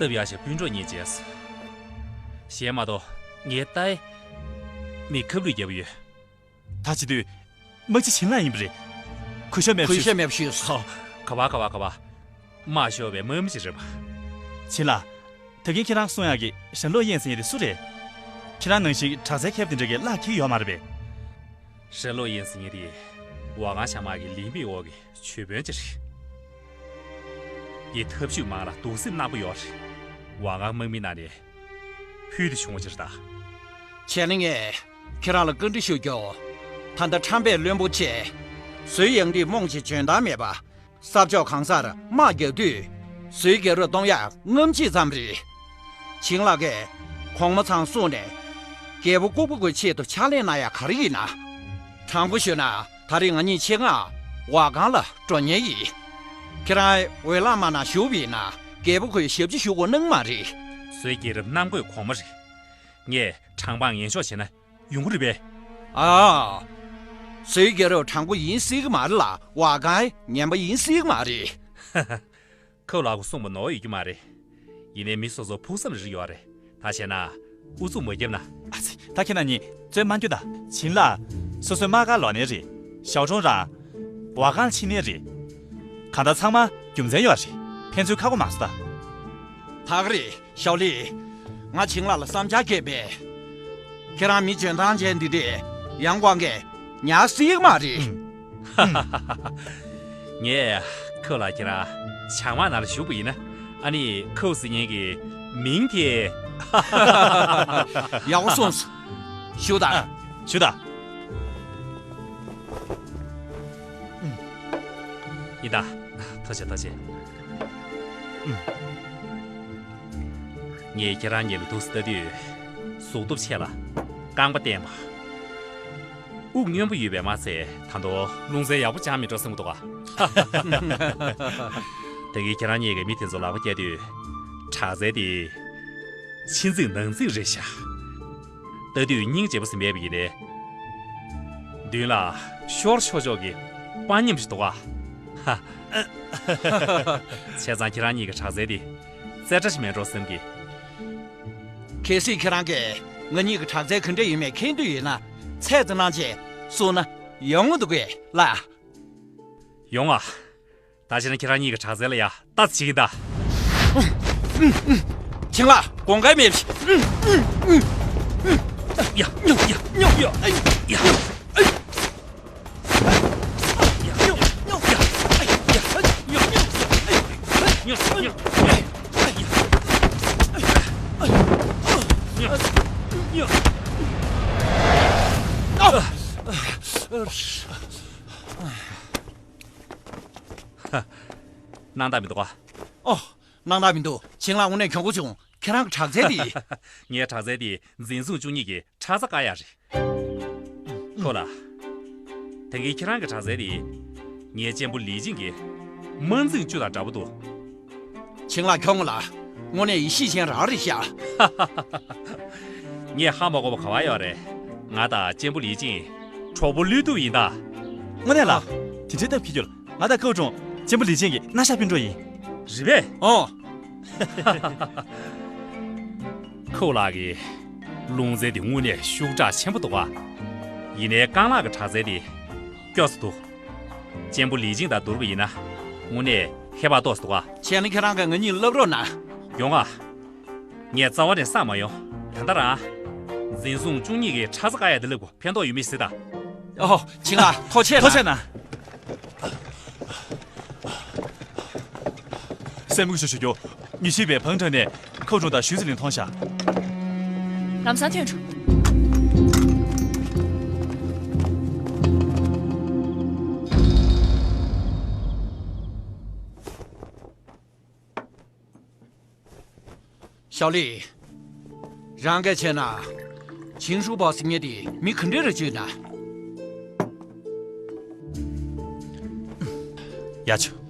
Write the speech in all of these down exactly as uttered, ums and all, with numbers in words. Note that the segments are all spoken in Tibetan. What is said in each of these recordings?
སྟབས་ཡག་ཞིག་སྤུན་གྲོགས་གཉིས་བྱས། གཞན་མ་གཏོགས་ངའི་ལྟ་ཨེ་མི་ཁབ་ལུད་རྒྱབ་ཡོད། ད་བྱེད་དུས། དམག་སྤྱི་བྱིན་ལ་ཡིན་པ་རེད། གུས་ཞབས་མེད་པ་གུས་ཞུས། ཞབས་མེད་པ་ཞུས། ཧོ། ག་བ་ག་བ་ག་བ། དམག་ཤོར་བའི་དམག་མི་ཞིག་རེད་པ། བྱིན་ལ། ད་གིན་ཁྱེད་རང་གསུང་ཡག་གི་ཧྲན་ལོ་ཡེན་ཟེར་མཁན་དེ་སུ་རེད། ཁྱེད་རང་ནང་བཞིན་དྲག་རྩལ་མཁས་པ་དེ་འདྲ་གི་བླ་འཁེལ་ཡོད་མ་རེད་པས། ཧྲན་ལོ་ཡེན་ཟེར་མཁན་དེ་ཝ་ཁང་ཤ་མ་གི་ལིང་པིའི་འོག་གི་ཇོ་དཔོན་ཅིག་རེད། དེ་ཐབས་ཇུས་མང་ལ་གདུག་སེམས་ནག་པོ་ཡོད་རེད། ཝ་ཁང་དམག་མི་ནང་ནས་ཕུལ་དུ་བྱུང་བ་ཅིག་རེད་ད། བྱས་ན་ངས་ཁྱེད་རང་ལ་བཀའ་འདྲི་ཞུ་རྒྱུ། ད་ལྟ་ཁྲམ་པས་བློན་པོ་བྱས། ཟོས་ཡང་དུས་རྨོངས་ཀྱི་འཇོན་ཐང་མེད་པ། ས་ཕྱོགས་གང་སར་དམག་རྒྱག་དུས། ཟོའི་རྒྱལ་རབས་གཏོང་ཡག་རྔམ་བརྗིད་ཙམ་རེད། བྱིན་ལགས་ཀྱིས་གོང་མ་ཚང་གསུངས་ནས། རྒྱལ་པོ་ལྐུགས་པ་ཁོའི་ཆེད་དུ་ཕྱག་ལས་གནང་ཡག་ག་རེ་ཡིན་ན། དྲང་པོ་ཞུས་ན་ད་རེས་ང་གཉིས་ཆེད་མངགས་ཝ་ཁང་ལ་འགྲོ་མཁན་ཡིན། ཁྱེད་རང་འོས་ལངས་མ་གནང་བཞུགས་པ་ཡིན་ན་རྒྱལ་པོ་ཁོས་ཞབས་ཕྱི་ཞུ་དགོས་སྣང་མ་རེད། ཟོའི་རྒྱལ་རབས་གནམ་བསྐོས་གོང་མ་རེད། ངས་དྲང་པོ་ངན་ཕྱོགས་བྱས་ན་ཡོང་གི་རེད་པས། ཨ། ཟོའི་རྒྱལ་རབས་དྲང་པོ་ཡིན་སྲིད་ཀྱི་མ་རེད་ལ། ཝ་ཁང་ངན་པ་ཡིན་སྲིད་ཀྱི་མ་རེད། ཁོ་ལགས་ཀྱིས་གསུངས་པ་ནོར་ཡོད་ཀྱི་མ་རེད། ཡིན་ནའི་མི་སོ་སོ་ཕུགས་བསམ་རེ་ཡོད་རེད། ད་བྱས་ན་ཨུ་ཚུགས་མ་བརྒྱབ་ན། ཨ་ཙི། ད་ཁྱེད་རྣམ་གཉིས་རྩོད་མ་རྒྱུགས་ད། བྱིན་ལགས། སོ་སོའི་དམག་སྒར་ལོག་མཁན་རེད། ཞའོ་ཁྲུང་རང་། ཝ་ཁང་ཕྱིན་མཁན་རེད། གང་ལྟར་ཚང་མ་རྒྱུ་མཚན་ཡོད་རེད། ཕན་ཚུན་ཁ་གོ་མ་སོང་ད། ད་ག་རེད། ཞའོ་ལི། ང་བྱིན་ལགས་ལ་བསམ་འཆར་བསྐྱལ་བས། ཁྱེད་རང་མི་འཇོན་ཐང་ཅན་འདི་འདྲས་ཡང་ཀོང་གིས་ཉར་སྲིད་མ་རེད། ངས་ཁོ་ལ་ཁྱེད་རང་བྱང་མ་ནང་ལ་བཞུགས་པ་ཡིན་ན། ཨ་ནི་ཁོ་ཟེར་མཁན་གྱི་མིང་དེ། ཡག་པོ་གསུངས་སོང་། བཞུགས་དང་། བཞུགས་དང་། ཡིན་ད། ཐུགས་རྗེ་ཆེ། ཐུགས་རྗེ་ཆེ། ངས་ཁྱེད་རང་གཉིས་ལ་འདུག་སེ་ལྟ་དུས། གཟུགས་སྟོབས་ཆེ་ལ། རྐང་པ་བརྟན་པ། དབུགས་སྙོམས་པོ་ཡོད་པས་མ་ཚད་ད་དུང་རླུང་རྩལ་ཡག་པོ་སྦྱངས་མེད་འགྲོ་བསམ་གྱི་འདུག་ག། ད་གིན་ཁྱེད་རང་གཉིས་ཀྱིས་མི་དེ་ཚོ་ལག་པ་བརྐྱངས་དུས། དྲག་རྩལ་དེ། ཕྱི་འཛིང་ནང་འཛིང་རེད་ཤག། ལྟ་དུས་སྙིང་རྗེ་པོ་ཟིན་པའི་ཡིན་ནའི། མདུན་ལ་ཤོར་ཆོག་ཆོག་གི་དཔའ་ཉམས་ཤིག་འདུག་ག། ཧ། བྱས་ཙང་ཁྱེད་རང་གཉིས་ཀྱི་དྲག་རྩལ་དེ་རྩེ་གྲ་ཞིག་མེད་འགྲོ་བསམ་གི། གལ་སྲིད་ཁྱེད་རང་གིས་ང་གཉིས་ཀྱི་དྲག་རྩལ་ག་འདྲ་ཡིན་མིན་མཁྱེན་འདོད་ཡོད་ན། ཚད་ཙམ་གནང་བྱས་གསུངས་ན་ཡོང་གི་འདུག་གས་ལགས། ཡོང་ཨ། ད་བྱས་ན་ཁྱེད་རང་གཉིས་ཀྱི་དྲག་རྩལ་ལ་ཡ་ལྟ་ཙམ་བྱེད་ཀྱི་ད། ཁྱེད་ལ་དགོངས་འགལ་མེད། ཡ་ཡ་ཡ་ཡ། སྣང་དག་མི་འདུག་ག། ཨོ། སྣང་དག་མི་འདུག། བྱིན་ལགས་དངོས་གནས་གྱོང་པོ་བྱུང་། ཁྱེད་རང་གི་དྲག་རྩལ་དེ། ངའི་དྲག་རྩལ་དེ་འཛིན་བཟུང་བཅུ་གཉིས་ཀྱི་ཁྲག་རྩ་བཀག་ཡག་རེད། ཁོ་ལ། ད་གིན་ཁྱེད་རང་གི་དྲག་རྩལ་དེ། ངའི་གཅེན་པོ་ལི་ཅིང་གི་དམར་འཛིང་བཅུ་དང་འདྲ་པོ་འདུག། བྱིན་ལགས་ཁྱོད་ལ་དངོས་གནས་ཡིད་ཆེས་ཅན་རང་རེད་ཤག། ངས་ཧ་མ་གོ་བ་ག་བ་ཡོད་རེད། ང་དང་གཅེན་པོ་ལི་ཅིང་གྲོགས་པོ་བློས་ཐུབ་ཡིན་ད། དངོས་གནས་ལ། དེ་འདྲའི་སྟབས་ཁྱེད་ཁྱོད་ལ། ང་དང་ཀའོ་ཀྲུང་གཅེན་པོ་ལི་ཅིང་གི་སྣ་ཤ་སྤུན་གྲོགས་ཡིན། རེད་པས། ཨོ། ཁོ་ལགས་ཀྱི་རླུང་རྩལ་དེ་དངོས་གནས་ཤུགས་དྲག་ཆེན་པོ་འདུག་ག། ཡིན་ནའི་རྐང་ལག་གི་དྲག་རྩལ་དེ་སྐྱོ་ས་འདུག། གཅེན་པོ་ལི་ཅིང་དང་བསྡུར་བ་ཡིན་ན་དངོས་གནས་ཧེ་བག་ཏོག་ཙམ་འདུག་ག། བྱས་ན་ཁྱེད་རང་གིས་ང་གཉིས་བསླབ་རོགས་གནང་། ཡོང་ཨ། ངས་རྩ་བ་ནས་བསམ་མ་ཡོང་། ད་ལྟ་རང་། འཛིན་བཟུང་བཅུ་གཉིས་ཀྱི་ཁྲག་རྩ་བཀག་ཡག་དེ་བསླབ་དགོས། ཕན་ཐོགས་ཡོད་མེད་གཟིགས་དང་། ཨོ། བྱིན་ལགས་ཐུགས་རྗེ་ཆེ་གནང་། ཐུགས་རྗེ་ཆེ་གནང་། སེམས་ཁུར་ཞིག་ཞུ་རྒྱུ། ཉི་ཤུ་པའི་བང་བཀྲ་ནས་ཁའོ་ཀྲུང་དང་ཞུས་ཙི་ལིན་མཐོང་ཤག། ལམ་སང་ཐོན་འགྲོ། ཞའོ་ལི། རང་གིས་བྱས་ན། ཆིང་ཧྲུའུ་པའོ་ཟེར་མཁན་དེ་མི་ག་འདྲ་རེད་བརྗོད་ན། ཡ་ཆུ།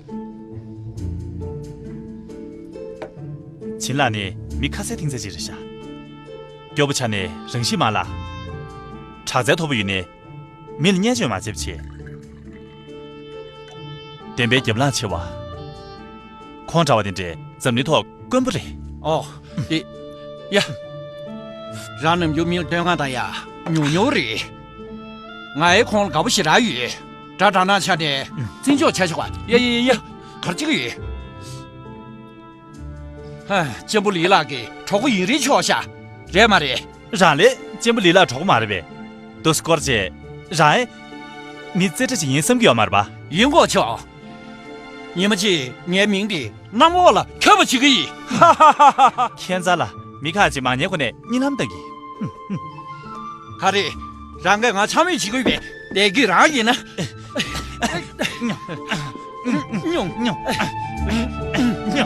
བྱིན་ལགས་ནི་མི་ཁ་གསལ་ཐིང་གསལ་ཅིག་རེད་ཤག། སྐྱོ་པོ་ཆགས་ནས་རང་ཤི་མ་ལ། དྲག་རྩལ་མཐོ་པོ་ཡོད་ནས། མི་ལ་བརྙས་བཅོས་མ་བྱེད་པ་བྱེད། བདེན་པའི་རྒྱབ་ལངས་ཆེ་བ། ཁོང་འདྲ་བ་དེ་འདྲས་འཛམ་གླིང་ཐོག་དཀོན་པོ་རེད། ཨོ། དེ། ཡ། རང་ནམ་རྒྱུན་མི་ལ་སྟོན་ཁ་དང་ཡ། ཉུང་ཉུང་རེད། ང་ཡི་ཁོང་ལ་དགའ་པོ་ཞེ་དྲག་ཡོད། དྲ་དྲ་ནང་ཆ་ནས་བརྩི་འཇོག་བྱ་ཆོག་པ། ཡ་ཡ་ཡ་ཡ། གར་ཅིག་ཡོད། ཧ། གཅེན་པོ་ལི་ལགས་ཀྱི་གྲོགས་པོ་ཡིན་རེད་ཆོག་ཤག་རེད་མ་རེད། རང་ལས་གཅེན་པོ་ལི་ལགས་གྲོགས་པོ་མ་རེད་པས། དུ་སྐོར་བྱས། རང་ཨེ། མི་རྩེ་གྲ་ཅིག་ཡིན་བསམ་གྱི་ཡོད་མ་རེད་པ། ཡིན་གོ་ཆོག་ཉི་མ་གཅིག་ངའི་མིང་དེ་གནམ་འོག་ལ་ཁྱབ་པ་བྱེད་ཀྱི་ཡིན། ཧ་ཧ་ཧ་ཧ། ཁྱད་མཚར་ལ། མི་ཁ་ཅིག་མ་ཉན་ཁོ་ནས་གཉིད་ལམ་བཏང་གི། ག་རེ། རང་གིས་ང་ཚ་མོས་བྱེད་ཀྱི་ཡོད་པས་བདེ་སྐྱིད་རང་ཡིན་ན། ཉོ། ཉོ། ཉོ། ཉོ།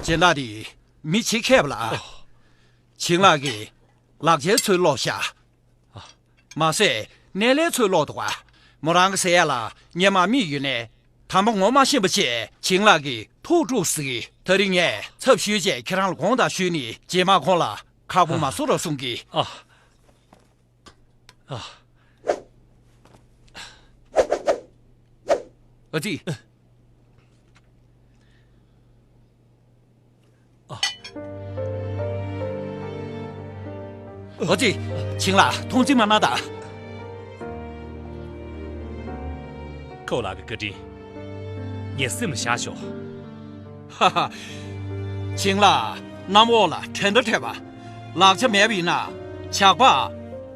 སྦྱིན་བདག་དེ་མི་བྱེད་མཁས་པ་ལ། བྱིན་ལགས་ཀྱིས་ལག་ཆའི་ཚུལ་སློག་ཤག་མ་ཟད་སྣེ་ལེན་ཚུལ་སློག་འདུག་ག་མོ་རང་གི་ཟེར་ཡ་ལ་སྔོན་མ་མིག་ཡོད་ནས། དམ་པ་ངོ་མ་ཤེས་པ་བྱས་བྱིན་ལགས་ཀྱིས་ཐུགས་དཀྲུགས་ཟེར་གི། ད་རིང་ངས་ཚབ་ཞུས་བྱས་ཁྱེད་རང་ལ་དགོངས་དག་ཞུས་ནས་རྗེས་མ་ཁོང་ལ་ཁག་པོ་མ་བཟོ་རོགས་གསུང་གི། ཨ། ཨ། ཨ་ཙི། ཨོ་ཙི། བྱིན་ལགས་མཐོང་ཆེན་མ་གནང་དང་། ཁོ་ལགས་ཀྱི་བཀའ་དྲིན། ངས་སེམས་ལ་བཞག་ཤོག་ཧ་ཧ། བྱིན་ལགས་གནམ་འོག་ལ་འགྲན་ཟླ་བྲལ་བ། ལག་ཆ་མེད་པ་ཡིན་ན་ཇག་པ་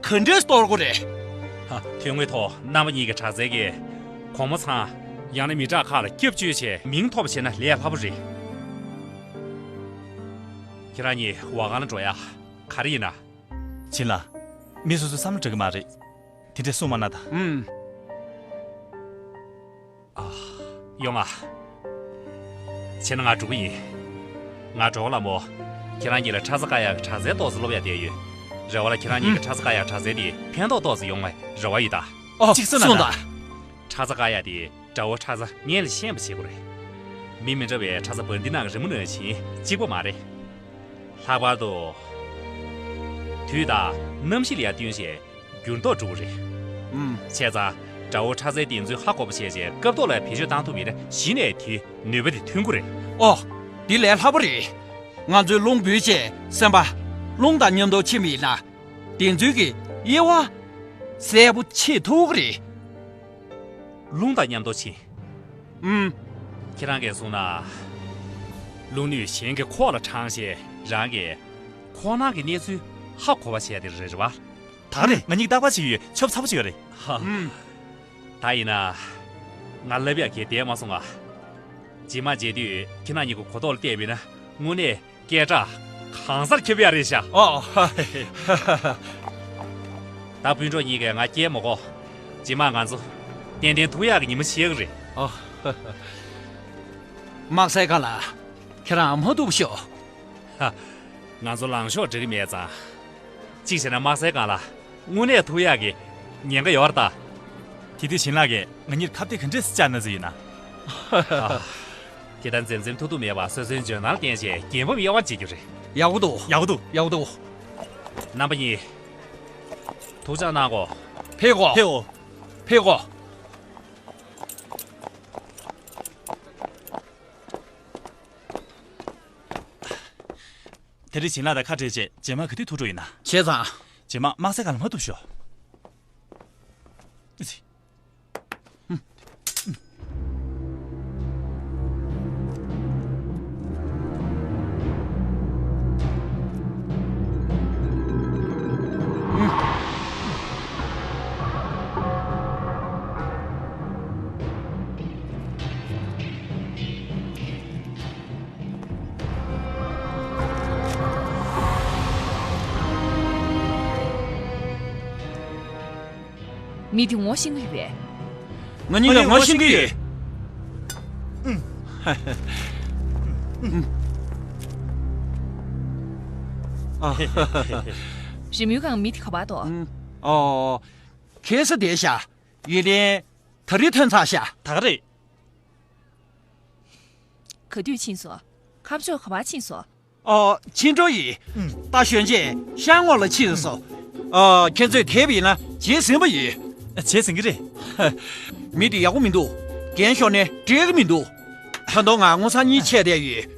ག་འདྲས་གཏོར་དགོས་རེད། ཧ། དོན་དངོས་ཐོག་རྣམ་པ་གཉིས་ཀྱི་དྲག་རྩལ་གྱིས་གོང་མ་ཚང་། ཡང་ན་མི་དྲག་ཁག་ལ་སྐྱབས་བཅོལ་བྱས་མིང་ཐོབ་པ་བྱས་ན་ལས་སླ་པོ་རེད། ཁྱེད་རང་གཉིས་ཝ་གང་ལ་འགྲོ་ཡ། ག་རེ་ཡིན་ན། བྱིན་ལགས། མི་སོ་སོའི་བསམ་བློ་འགྲོ་གི་མ་རེད། དེ་འདྲས་གསུངས་མ་གནང་དང་། ཨུམ། ཨ། ཡོང་ང་། བྱས་ན་ང་འགྲོ་གི་ཡིན། ང་གྲོགས་ལ་མོ། ཁྱེད་རང་གཉིས་ལ་ཁྲ་ཚ་ཀ་ཡག་གི་དྲག་རྩལ་ཏོག་ཙམ་སློབ་ཡ་བསྡད་ཡོད། རེ་བ་ལ་ཁྱེད་རང་གཉིས་ཀྱི་ཁྲ་ཚ་ཀ་ཡག་དྲག་རྩལ་དེ་ཕན་ཐོགས་ཏོག་ཙམ་ཡོང་བའི་རེ་བ་ཡོད་ད། ཨོ། གཅིག་གསུངས་ན་ད། ཁྲ་ཚ་ཀ་ཡག་དེ་དགྲ་བོ་ཁྲ་ཚ་སྔོན་ལ་ཤེས་པ་བྱེད་དགོས་རེད། མི་མི་འདྲ་བའི་ཁྲ་ཚ་བར་འདི་ནང་གི་རི་མོ་ནང་བཞིན་གཅིག་པ་མ་རེད། ལྷག་པར་དུ། དུས་དང་གནམ་གཤིས་ལ་ཡང་བསྟུན་བྱས་འགྱུར་ལྡོག་འགྲོ་གི་རེད། ཨུམ། བྱས་ཙང་དགྲ་བོ་ཁྲ་ཚའི་གདེང་ཚོད་ཧ་གོ་བ་བྱས་རྗེས་སྐབས་ཐོག་ལ་བེད་སྤྱོད་བཏང་ཐུབ་ཡིན་ན་གཞི་ནས་དེའི་ནུས་པ་དེ་ཐོན་གྱི་རེད། ཨོ། འདི་ལས་སླ་པོ་རེད། ང་ཚོས་རླུང་འབུད་བྱས་སེམས་པ་རླུང་དང་མཉམ་དུ་ཕྱིན་པ་ཡིན་ན། གདེང་ཚོད་ཀྱི་དབྱེ་བ་གསལ་པོ་ཕྱེ་ཐུབ་ཀྱི་རེད། རླུང་དང་མཉམ་དུ་ཕྱིན། ཨུམ། ཁྱེད་རང་གིས་གསུངས་ན། རླུང་ནུས་གཞན་གྱི་ཁོག་ལ་དྲངས་བྱས་རང་གིས་ཁོག་ནང་གི་གནས་ཚུལ་ཧ་གོ་བ་བྱས་ཏེ་རེད་བ། ད་རེད། ང་གཉིས་རྟག་པར་བྱེད་ཀྱི་ཡོད། ཆོབ་ཚ་པོ་བྱེད་ཀྱི་ཡོད་རེད། ཧ། ཨུམ། ད་ཡིན་ན། ང་ལབ་ཡག་གི་བསྡད་མ་སོང་ང་། རྗེས་མ་མཇལ་དུས་ཁྱེད་རང་གཉིས་ཀྱི་གོ་རྟོགས་ལ་བལྟས་པ་ཡིན་ན་དངོས་གནས། སྐད་གྲགས་གང་སར་ཁྱབ་ཡ་རེད་ཤག་ཨོ། ད་སྤུན་གྲོགས་གཉིས་ཀས་ང་སྐྱེལ་མི་དགོས། རྗེས་མ་ང་ཚོ་ཏན་ཏན་ཐུག་ཡག་གི་ཉི་མ་ཤར་གི་རེད། ཨོ། དམག་སའི་སྒང་ལ་ཁྱེད་རང་མ་ཐུག་ཤོག་ཧ། ང་ཚོ་ལངས་ཕྱོགས་འགྲིག་གི་མེད་ཙང་། གཅིག་བྱས་ན་དམག་སའི་སྒང་ལ། དངོས་གནས་ཐུག་ཡག་གི་ཉེན་ཁ་ཡོད་རེད་ད། དེ་དུས་བྱིན་ལགས་ཀྱིས་ང་གཉིས་ཁ་གཏད་ག་འདྲས་སེ་བཅག་གནང་རྩིས་ཡོད་ན། ཨ། དེ་ལྟར་འཛེམ་འཛེམ་ཐུག་ཐུག་མེད་པར་སོ་སོའི་འཇོན་ཐང་ལ་བརྟེན་བྱས་འགན་འབབ་དབྱེ་བ་འབྱེད་རྒྱུ་རེད། ཡག་པོ་འདུག་ཡག་པོ་འདུག་ཡག་པོ་འདུག་རྣམ་པ་གཉིས། ཐུགས་ཅག་གནང་གོ། ཕེབས་གོ། ཕེབས་གོ། ཕེབས་གོ། དེ་རིང་བྱིན་ལགས་དང་ཁ་བྲལ་རྗེས་རྗེས་མ་ག་དུས་ཐུག་འགྲོ་ཡིན་ན། བྱས་ཙང་། རྗེས་མ་དམག་སའི་སྒང་ལ་མ་ཐུག་ཤོག་མི་དེ་ངོ་ཤེས་ཀྱི་ཡོད་པས། ང་གཉིས་ཀ་ངོ་ཤེས་ཀྱི་ཡོད། ཨ། རི་མོའི་སྒང་མི་དེ་ག་པར་འདུག་ཨ། ཨོ། ཁེ་ས་བསྡད་ཤག་ཡིན་ནའི་ད་རེས་ཐོན་ཚར་ཤག་ད་ག་རེད། ག་དུས་ཕྱིན་སོང་། ཁ་ཕྱོགས་ག་པར་ཕྱིན་སོང་། ཨོ། ཕྱིན་འགྲོ་ཡིན། ད་གཞོན་སྐྱེས་ཤར་ངོས་ལ་ཕྱིན་སོང་། ཨོ། ཁྱེད་ཚོས་དེད་པ་ཡིན་ན་བརྗེད་ཟིན་པ་ཡིན། བརྗེད་ཟིན་གྱི་རེད། མི་དེ་ཡག་པོ་མི་འདུག་རྒན་ཤོར་ནས་འགྲིག་གི་མི་འདུག་ད་དུང་ང་སྔོ་སང་གཉིས་ཆད་བསྡད་ཡོད།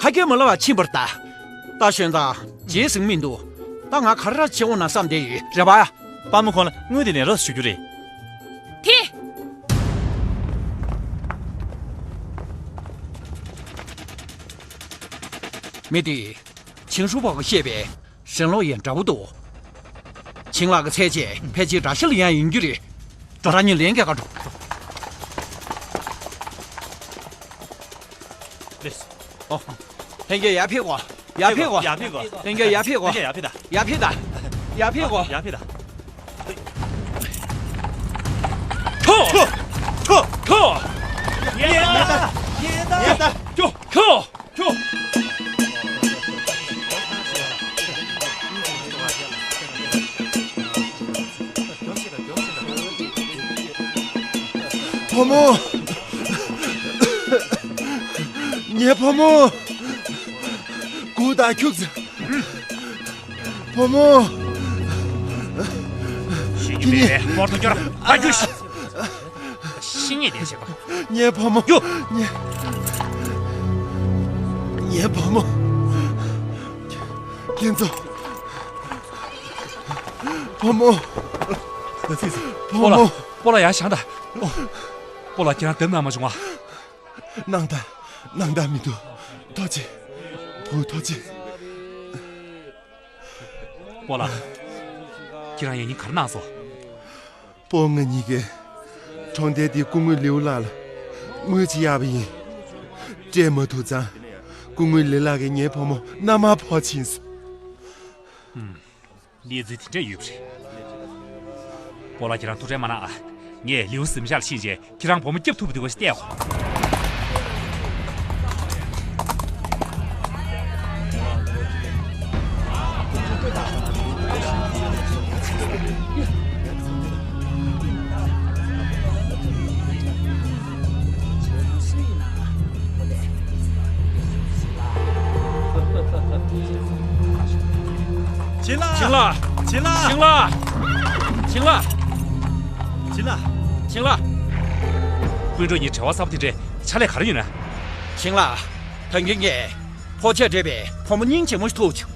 ཁ་སྐད་མ་ལབ་པར་ཕྱིན་པར་ལྟ། ད་ཞོན་ཙང་བརྗེད་ཟིན་མི་འདུག་ད་ང་ག་རེ་ར་བྱེད་འོང་ན་བསམ་བསྡད་ཡོད་རེད་པ། དཔའ་མོ་ཁོང་ལ་དངུལ་དེ་ལེན་རོགས་ཞུ་རྒྱུ་རེད། དེ། མི་དེ། ཆིང་ཧྲུའུ་པ་གིས་བཤད་པའི་ཧྲན་ལོ་ཡན་འདྲ་པོ་འདུག་ཆིང་ལགས་ཀྱི་ཚད་བྱས་ཕལ་ཆེར་དགྲ་ཤ་ལ་ཡང་ཡིན་རྒྱུ་རེད། འགྲོ་ར་གཉིས་ལན་རྒྱག་ག་འགྲོ། ལེས། ཨོ། ལྷན་རྒྱས་ཡར་ཕེབས་གོ་ཡར་ཕེབས་གོ་ཡར་ཕེབས་གོ་ལྷན་རྒྱས་ཡར་ཕེབས་གོ་ལྷན་རྒྱས་ཡར་ཕེབས་ད། ཡར་ཕེབས་ད། ཡར་ཕེབས་གོ་ཡར་ཕེབས་ད། ཁྱོ། ཁྱོ། ཁྱོ། ཁྱོ། ཁྱོ། ཁྱོ། བུ་མོ། ངའི་བུ་མོ། སྒུག་དང་ཁྱུག་ཙམ། བུ་མོ། ཤི་རྒྱུ་མེད་པའི་སྐོར་དུ་སྐྱོར། ཨ་ཁྱུ་ཤི། ཤི་ཉེས་དེ་བྱེད་པ། ངའི་བུ་མོ། ཡོ། ངའི། ངའི་བུ་མོ། ཁྱེད་ཚོ། བུ་མོ། ད་ཙི་ཙི། བུ་མོ། སྤོ་ལགས། སྤོ་ལགས་ཡར་བཞེངས་དང་། ཨོ། སྤོ་ལགས་ཁྱེད་རང་བརྡབ་གནང་མ་བྱུང་ང་། སྣང་དག་སྣང་དག་མི་འདུག་ཐུགས་རྗེ་ཆེ། བུ་ཐུགས་རྗེ་ཆེ། སྤོ་ལགས། ཁྱེད་རང་ཡང་སྙིང་ག་རེ་གནང་སོང་། སྤོ་ང་གཉིས་ཀས་གྲོང་རྡལ་འདིའི་སྐུ་ངོ་ལིའུ་ལགས་ལ་དངུལ་ཅིག་གཡར་བ་ཡིན། སྤྲད་མ་ཐུབ་ཙང་སྐུ་ངོ་ལི་ལགས་ཀྱིས་ངའི་བུ་མོ་མནའ་མར་འཕུར་ཕྱིན་སོང་། ཧུམ། གནས་ཚུལ་དེ་འདྲ་ཡོད་པ་རེད། སྤོ་ལགས། ཁྱེད་རང་ཐུགས་ཁྲལ་མ་གནང་ཨ། ངས་ལིའུ་གཟིམ་ཤག་ལ་ཕྱིན་རྗེས་ཁྱེད་རང་བུ་མོ་སྐྱོབ་ཐུབ་པ་འདུག་ག་ཞིག་བལྟས་ཨོ། བྱིན་ལ། བྱིན་ལ། བྱིན་ལ། བྱིན་ལ། བྱིན་ལ། བྱིན་ལ། བྱིན་ལ། སྤུན་གྲོགས་གཉིས་བྲེལ་བ་ཚ་པོ་དེ་འདྲའི་ཕྱག་ལས་ག་རེ་ཡོད་ན། བྱིན་ལ། ད་གིན་ངས་ཕོ་ཆས་སྤྲས་པའི་བུ་མོ་སྙིང་རྗེ་མོ་ཞིག་ཐུག་བྱུང་།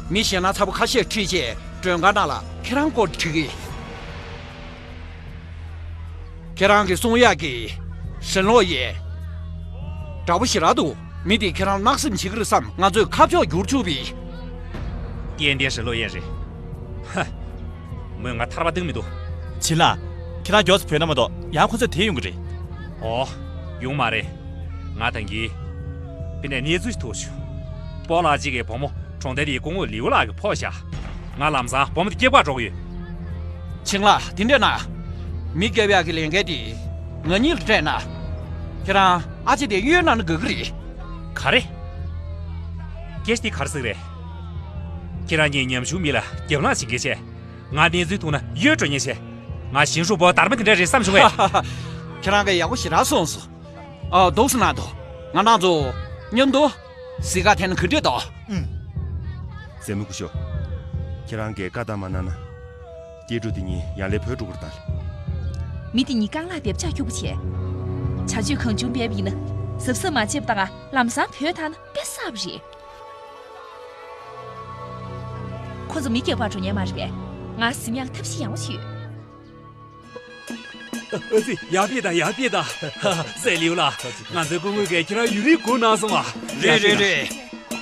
མི་ཞེད་སྣང་ཚ་པོ་ཁ་ཤས་ཁྲིད་རྗེས་མགྲོན་ཁང་ནང་ལ་ཁྱེད་རང་སྐོར་དྲི་གི། ཁྱེད་རང་གིས་གསུང་ཡག་གི། ཧྲན་ལོ་ཡན། འདྲ་པོ་ཞེ་དྲག་འདུག་མི་དེས་ཁྱེད་རང་བརྣག་སེམས་བྱེད་ཀྱི་རེད་བསམ་ང་ཚོས་ཁ་ཕྱོགས་བསྒྱུར་བཅུག་པས། ཏན་ཏན་ཧྲན་ལོ་ཡན་རེད། ཧ། མོས་ང་ཐར་པ་བཏང་མི་འདུག་བྱིན་ལ། ཁྱེད་རང་མགྱོགས་སུ་བུད་ན་མ་གཏོགས་ཡང་ཁོ་ཚོས་དེད་ཡོང་གི་རེད། ཨོ། ཡོང་མ་རེད། ང་ད་གིན། དཔེར་ན་གནས་ཚུལ་ཞིག་ཐུག་བྱུང་། སྤོ་ལགས་གཅིག་གི་བུ་མོ་གྲོང་རྡལ་དེའི་སྐུ་ངོ་ལིའུ་ལགས་ཀྱིས་འཕུར་བཞག་ང་ལམ་སང་བུ་མོ་དེ་སྐྱེལ་བར་འགྲོ་གི་ཡོད། བྱིན་ལ། དེ་འདྲས་ན། མི་སྐྱོབ་ཡག་གི་ལས་འགན་དེ་ང་གཉིས་ལ་སྤྲད་ན། ཁྱེད་རང་ཨ་ཅེ་དེ་གཡོལ་གནང་ན་དགའ་གི་རེད། ག་རེ། སྐད་ཆ་དེ་ག་རེ་ཟེར་གི་རེད། ཁྱེད་རང་གཉིས་ཉམ་ཆུང་མི་ལ་རྒྱབ་ལངས་བྱེད་མཁན་བྱས། ང་གནས་ཚུལ་ཐུག་ན་གཡོལ་འགྲོ་མཁན་བྱས། ང་ཞིང་ཧྲུའུ་པོ་སྡར་མ་དེ་འདྲ་རེད་བསམ་བྱུང་བས། ཁྱེད་རང་གིས་ཡག་པོ་ཞེ་དྲག་གསུངས་སོང་། ཨ། འདུག་སེ་གནང་དང་། ང་རང་ཚོ་མཉམ་དུ་གཟིགས་ག་ཐད་ན་ག་འདྲས་འདུག་ཨུམ། མཛེས་མ་སྐུ་ཞབས། ཁྱེད་རང་གིས་བཀའ་བཏང་མ་གནང་ན། སྐྱེ་འགྲོ་དེ་གཉིས་ཡར་ལས་བུད་འགྲོ་གི་རེད་ད། མི་དེ་གཉིས་རྐང་ལག་རྡེབ་ཆག་སྐྱུག་པོ་བྱས། བྱ་སྤྱོད་གང་བྱུང་སྤེལ་བ་ཡིན་ན། གཟབ་གཟབ་མ་བྱས་པ་དང་ལམ་སང་བུད་བཏང་ན་དཔེ་བསགས་པ་རེད། ཁོ་ཚོ་མི་སྐྱོབ་པར་འགྲོ་མཁན་མ་རེད་པས། ང་གཟིམ་ཡག་ཐབས་ཤེས་ཡག་པོ་ཞིག་ཡོད། ཨ་ཙི། ཡར་ཕེབས་དང་། ཡར་ཕེབས་དང་། སྲས་ལིའུ་ལགས། ང་ཚོའི་སྐུ་ངོ་གིས་ཁྱེད་རང་ཡུན་རིང་སྒུག་གནང་སོང་ཨ། རེད་རེད་རེད།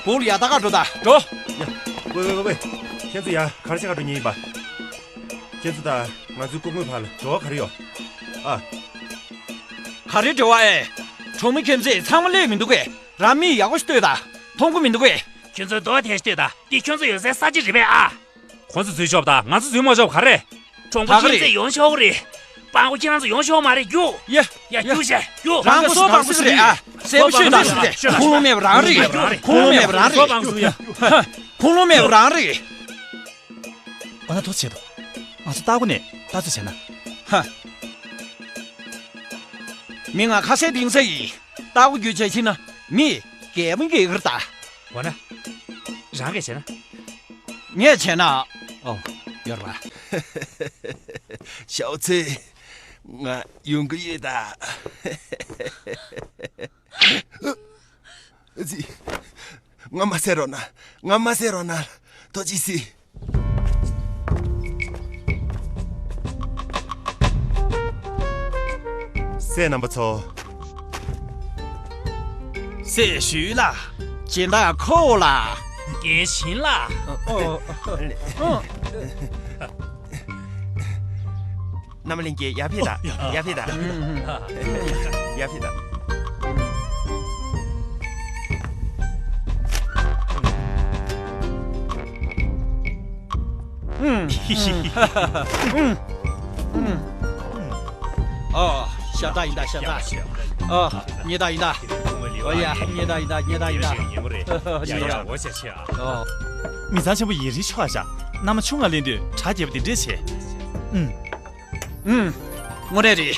བུ་ལ་ཡར་ལྟ་ག་འགྲོ་དང་། འགྲོ། ཡ། ཝེ་ཝེ་ཝེ་ཝེ། ཁྱེད་ཚོ་ཡར་ག་རེ་བྱེད་ག་འགྲོ་མཁན་ཡིན་པ། ཁྱེད་ཚོ་དང་ང་ཚོའི་སྐུ་ངོའི་བར་ལ་འབྲེལ་བ་ག་རེ་ཡོད། ཨ། ག་རེ་འབྲེལ་བ་ཨེ། གྲོང་མི་ཁྱིམ་མཚེས་ཚང་མ་སླེབས་མི་འདུག་གས། རང་མི་ཡག་པོ་ཞིག་ལྟོས་དང་། མཐོང་གི་མི་འདུག་གས། ཁྱོད་ཚོས་རྡོ་དེ་ཞིག་ལྟོས་དང་། འདི་ཁྱོད་ཚོ་ཡོད་སའི་ས་ཆ་རེད་པས་ཨ། ཁོང་ཚོ་འཛུལ་ཆོག་པ་དང་ང་ཚོ་འཛུལ་མ་ཆོག་པ་ག་རེ། གྲོང་པ་ད་ག་ཁྱིམ་རེད། མཚེས་ཡོང་ཆོག་གི་རེད། སྤང་པོ་ཁྱེད་རང་ཚོ་ཡོང་ཆོག་མ་རེད། རྒྱུགས། ཡ། ཡ། ཡ། རྒྱུགས་བྱས། རྒྱུགས། རང་གི་སོ་སྤང་ཟིག་རེད་ཨ། གསལ་པོ་ཤོད་དང་། ཁུངས་ལུང་མེད་པ་རང་རེད། ཁུངས་ལུང་མེད་པ་རང་རེད། ཁུངས་ལུང་མེད་པ་རང་རེད། ཁུངས་ལུང་མེད་པ་རང་རེད། འོ་ན་ཐུགས་རྗེ་ཆེ་ད། ང་ཚོ་ལྟག་སྒོ་ནས་ལྟ་ཚོད་བྱས་ན། ཧ། མི་ང་ཁ་ཟས་འདིང་ས་ཡིན། ལྟག་སྒོ་བརྒྱུད་བྱས་ཕྱིན་ན་མི་རྒད་པོ་རྒས་གི་རེད་ད། འོ་ན། རང་གིས་བྱས་ན། ངས་བྱས་ན། ཨོ། ཡོད་རེད་པ། ཞའོ་ཚེ། ང་ཡོང་གི་ཡོད་ད། ཙི། ང་མ་བསད་རོགས་གནང་། ང་མ་བསད་རོགས་གནང་། ཐུགས་རྗེ་གཟིགས། སྲས་རྣམ་པ་ཚོ། སྲས་ཞུས་ལགས། སྦྱིན་བདག་ཁོ་ལགས། རྒན་ཞིན་ལགས། ཨོ། ཨོ། རྣམ་གླིང་གི་ཡར་ཕེབས་དང་། ཡར་ཕེབས་དང་། ཡར་ཕེབས་དང་། ཨོ། ཤ་སྟག་ཡིན་ད། ཤ་སྟག། ཨོ། ཉེས་ད་ཡིན་ད། ཨོ་ཡ། ཉེས་ད་ཡིན་ད། ཉེས་ད་ཡིན་ད། ཨོ། མི་ཚང་ཆེན་པོ་ཡིན་རི་ཆོག་ཤག་མནའ་མ་ཆུང་ང་ལེན་དུས་གྲ་རྒྱས་པ་དེ་འདྲས་བྱས། ཨུམ། ཨུམ། དངོས་གནས་རེད།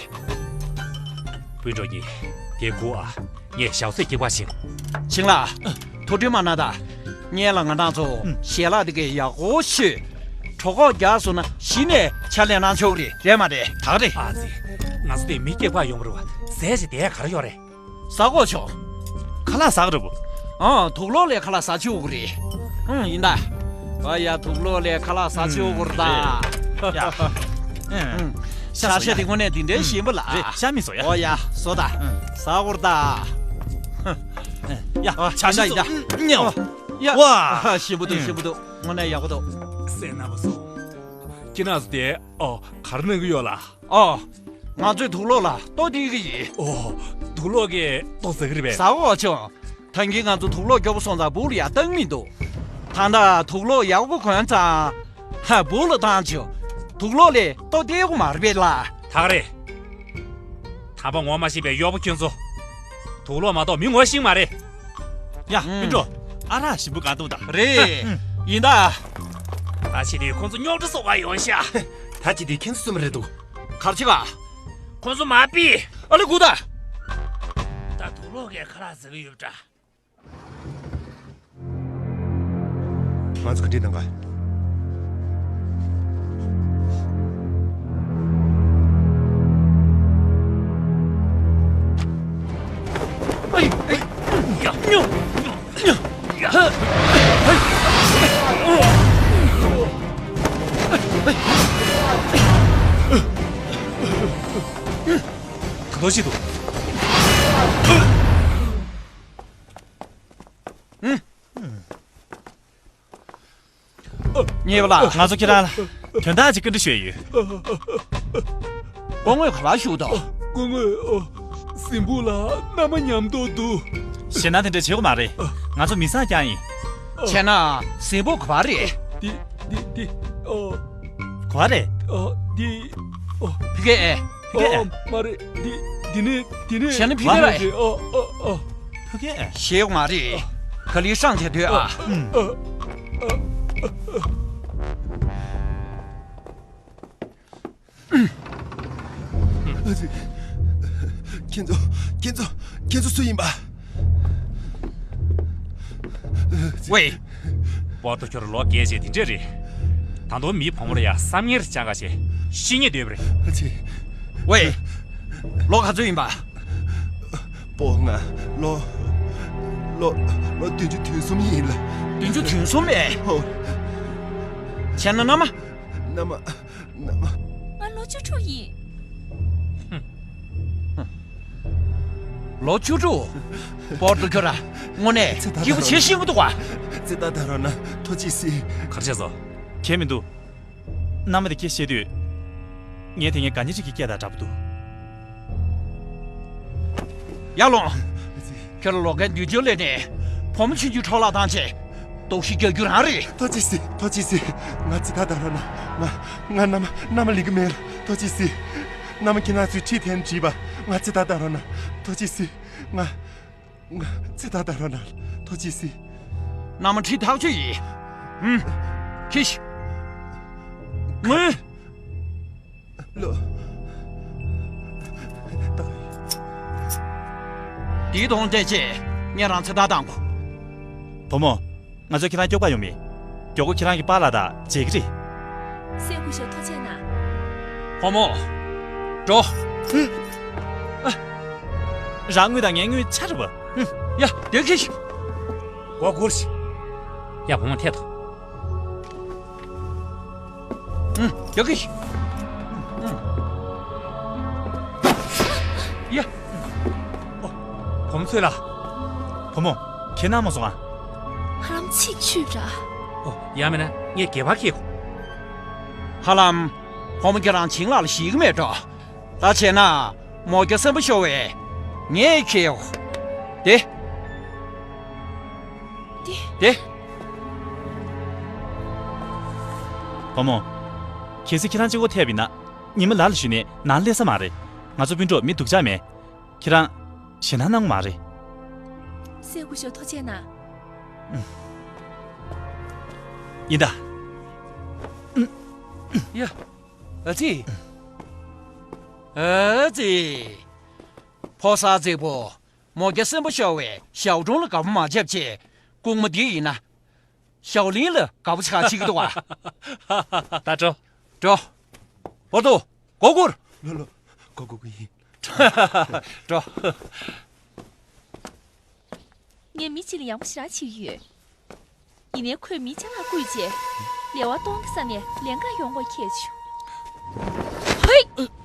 སྤུན་གྲོགས་གཉིས། དེ་སྒུག་ཨ། ངས་ཞག་ཚོད་སྐྱེལ་པ་ཞིག་ཆིང་ལགས། ཐུགས་ཁྲལ་མ་གནང་དང་། སྔོན་ལ་ང་རང་ཚོ་ཞལ་ལག་དེ་གའི་ཡག་པོ་ཞིག་གྲོད་ཁོག་རྒྱགས་སོང་ན་གཞི་ནས་ཕྱག་ལས་གནང་ཆོག་གི་རེད། རེད་མ་རེད། ད་རེད། ཨ་ཙི། ང་ཚོ་དེ་མི་སྐྱེ་བ་ཡོང་བ་རེད་བ། ཟས་ཞིག་དེ་ག་རེ་ཡོད་རེད། ཟ་གོ་ཆོག་ཁ་ལག་ཟ་གི་རེད་བོ། ཨང་། དུག་ལོག་ལས་ཁ་ལག་ཟ་ཆོག་གི་རེད། ཨང་། ཡིན་ད། ཨ་ཡ། དུག་ལོག་ལས་ཁ་ལག་ཟ་ཆོག་གི་རེད་ད། ཡ། ཨང་། ཤ་ཤ་དེ་དངོས་གནས་འདི་འདྲའི་ཞིམ་པོ་ལ། རེད། ཤ་མི་ཟོ་ཡ། ཨོ་ཡ། ཟོ་ད། ཟ་གི་རེད་ད། ཡ། ཨ་ཤ་ཤ་ཟོ། ཡ། ཨོ་ཡ། ཝ། ཞིམ་པོ་འདུག་ཞིམ་པོ་འདུག་དངོས་གནས་ཡག་པོ་འདུག་སྲས་རྣམ་པ་ཚོ། ཁྱེད་རང་ཚོ་དེ་ཨོ་ག་རེ་གནང་གི་ཡོད་ལ། ཨོ། ང་ཚོས་དུག་ལོག་ལ་ལྟོ་ལྡིར་གི་ཡིན། ཨོ། དུག་ལོག་གིས་ལྟོ་ཟ་གི་རེད་པས། ཟ་འོ་ཆུང་། ད་གིན་ང་ཚོ་དུག་ལོག་སྐྱོ་པོ་སོང་ཙང་སྦུག་ལ་ཡར་བཏང་མི་འདུག་ད་ལྟ་དུག་ལོག་ཡག་པོ་གོན་ཙང་། ཧ། སྦུག་ལ་བཏང་ཆོག་དུག་ལོག་ལས་ལྟོ་ལྡིར་གི་མ་རེད་པས་ལ། ད་ག་རེད། དམ་པ་ངོ་མ་ཤེས་པའི་གཡོག་པོ་ཁྱོད་ཚོ། དུག་ལོག་མ་གཏོགས་མི་ངོ་ཤེས་མ་རེད། ཡ། ཨུམ། སྤུན་གྲོགས། ཨ་རག་ཞིམ་པོ་གང་འདུག་ད། རེད། ཡིན་ད། ད་ཕྱི་དུས་ཁོང་ཚོ་རྙོག་དྲ་བཟོ་ག་ཡོང་ཤག་ད་ཕྱི་དུས་ཁྱེད་ཚོ་སུ་མ་རེད་འདུག་གར་ཆི་ག་ཁོང་ཚོ་མ་པི། ཨ་ལེ་གུ་ད། ད་དུག་ལོག་གིས་ཁ་ལག་ཟ་གི་ཡོད་པ་འདྲ། ང་ཚོ་ག་འདྲས་གནང་ག་ད་དོ་ཞིག་ཏུ། ཉེས་པ་ལགས། ང་ཚོ་ཁྱེད་རང་ལ་དོན་དག་ཅིག་བཀའ་འདྲི་ཞུ་ཡ་ཡོད། སྐུ་ངོས་ག་པར་བཞུགས་འདུག་སྐུ་ངོས། ཨོ། གཟིམ་ཕུག་ལ་མནའ་མ་ཉམས་རྟོགས་འདུག་ཞེད་སྣང་དེ་འདྲ་བྱེད་དགོས་མ་རེད། ང་ཚོ་མི་བཟང་རྐྱང་ཡིན། བྱས་ན་གཟིམ་ཕུག་ག་པར་རེད། འདི་འདི་འདི། ཨོ། ག་པར་རེད། ཨོ། འདི། ཨོ། ཕ་གི་ཨེ། ཕ་གི་ཨེ། ཨོ། མ་རེད། འདི་འདི་ནས་འདི་ནས། བྱས་ན་ཕ་གི་རེད། ཨོ་ཨོ་ཨོ། ཕ་གི་ཨེ། ཞེད་དགོས་མ་རེད། ག་ལེར་སྲང་བྱས་སྡོད་ཨ། ཨ། ཨ། ཨ། ཨ། ཁྱེད་ཚོ། ཁྱེད་ཚོ། ཁྱེད་ཚོ་སུ་ཡིན་པ། ཝེ། པོ་ཏོ་ཁྱོད་ལོ་རྒས་བྱས་དེ་འདྲས་རེད། ད་དུང་མིའི་བུ་མོ་ལ་ཡ་བསམ་ངན་རེ་བཅང་ག་བྱས་ཤི་ཉེས་སྡོད་པ་རེད། ཝེ། ལོ་ག་ཚོད་ཡིན་པ། པོ་ང་ལོ། ལོ། ལོ་བདུན་ཅུ་དོན་གསུམ་ཡིན་ལ། བདུན་ཅུ་དོན་གསུམ་ཨེ། ཧོ། བྱས་ན་མནའ་མ། མནའ་མ། མནའ་མ། ང་ལོ་བཅུ་དྲུག་ཡིན། ལོ་བཅུ་དྲུག་པོ་ཏོ་ཁྱོད་ར་དངོས་གནས་སྐྱིད་པོ་བྱེད་ཤེས་ཀྱི་འདུག་ག་ཙི་ཏ་ད་རོ་ན་ཐོ་ཅི་སི། གར་བྱས་སོ། ཁྱད་མི་འདུག་མནའ་མ་དེ་སྐད་བཤད་དུས། ངས་དེ་ངའི་དགའ་ཉེ་ཅིག་གི་སྐད་དང་འདྲ་པོ་འདུག་ཡར་ལོངས། ཁྱོད་ལ་ལོ་ཁའི་འདུས་ཆོས་ལས་ནས་བུ་མོ་ཆུང་ཆུང་འཕྲོ་བརླག་བཏང་བྱས་དོགས་གཞི་རྒྱག་རྒྱུ་རང་རེད། ཐོ་ཅི་སི། ཐོ་ཅི་སི། ང་ཙི་ད་ད་རོ་ན། ང་། ང་མནའ་མ། མནའ་མ་ལེན་གི་མེད། ཐོ་ཅི་སི། མནའ་མ་ཁྱེད་རང་ཚོས་ཁྲིད་འཐེན་བྲིས་པ། ང་ཙི་ད་ད་རོ་ན། ཐོ་ཅི་སི། ང་། ང་ཙི་ད་ད་རོ་ན། ཐོ་ཅི་སི། མནའ་མ་ཁྲིད་ཐག་ཆོད་ཡིན། ཧུམ། ཁྱི་ཤི། ངུས། ལོ། ད། དེའི་དོན་དེ་ཆེ། ངས་རང་ཚེ་ཐར་བཏང་གོ། བུ་མོ། ང་ཚོ་ཁྱེད་རང་སྐྱོབ་ག་ཡོང་མེད། མགྱོགས་པོ་ཁྱེད་རང་གི་པཱ་ལགས་དང་མཇལ་གི་རེད། སྲས་སྐུ་ཞབས་ཐུགས་རྗེ་གནང་། བུ་མོ། འགྲོ། ཨ། རང་དངུལ་དང་ངའི་དངུལ་ཆ་འདྲ་པོ། ཡ། དེ་ཁྱེར་ཤོག་སྒོ་སྒུར་ཤིག་ཡ། བུ་མོ་ཐད་དོ། ཨུ། རྒྱག་གི། ཨུ། ཡ། ཨོ། བུ་མོ་ཚོས་ལ། བུ་མོ། ཁྱེད་ན་མ་སོང་ཨ། ཧ་ལམ་ཚིག་ཆུད་ར། ཨོ། ཡང་མིན་ན་ངས་སྒལ་པར་ཁྱེར་གོ། ཧ་ལམ། བུ་མོ་ཁྱེད་རང་བྱིན་ལ་ལ་ཞིག་མེད་འགྲོ། ད་བྱས་ན། མོ་རྒྱ་སེམས་པ་ཤོར་བས། ངས་ཁྱེར་ཡོང་། དེ། དེ། དེ། བུ་མོ། གལ་སྲིད་ཁྱེད་རང་གཅིག་པོ་ཐེབས་པ་ཡིན་ན། ཉི་མ་ལ་ལ་ཞུས་ནས་ནང་སླེབས་ས་མ་རེད། ང་ཚོ་སྤུན་གྲོགས་མི་སྡུག་ཅག་མེད། ཁྱེད་རང་ཞེད་སྣང་གནང་གི་མ་རེད། སྲས་སྐུ་ཞབས་ཐུགས་རྗེ་གནང་། ཡིན་ད། ཡ། ཨ་ཙི། ཨ་ཙི། ཕོ་གསར་རྫིག་པོ། མོ་རྒྱ་སེམས་པ་ཤོར་བས་ཞའོ་ཀྲུང་ལ་དགའ་པོ་མ་བྱེད་ཅེས། སྐུ་ངོ་འདི་ཡིན་ན། ཞའོ་ལིན་ལ་དགའ་པོ་ཆགས་ཅིག་འདུག་ཨ། ད་འགྲོ། འགྲོ། བོ་ཏོ། སྒོ་སྒུར། ལོ་ལོ། སྒོ་སྒུར་གི་ཡིན། འགྲོ། ངས་མི་གཅིག་ལ་ཡག་པོ་ཞེ་དྲག་བྱེད་ཀྱི་ཡོད། ཡིན་ནའི་ཁོས་མི་ཅ་ལག་བརྐུས་རྗེས། ལེ་དབར་སྟོང་གི་ས་ནས་ལན་འགའ་ཡོང་དགོས་ཁྱད་བྱུང་། ཧེ། ཧེ།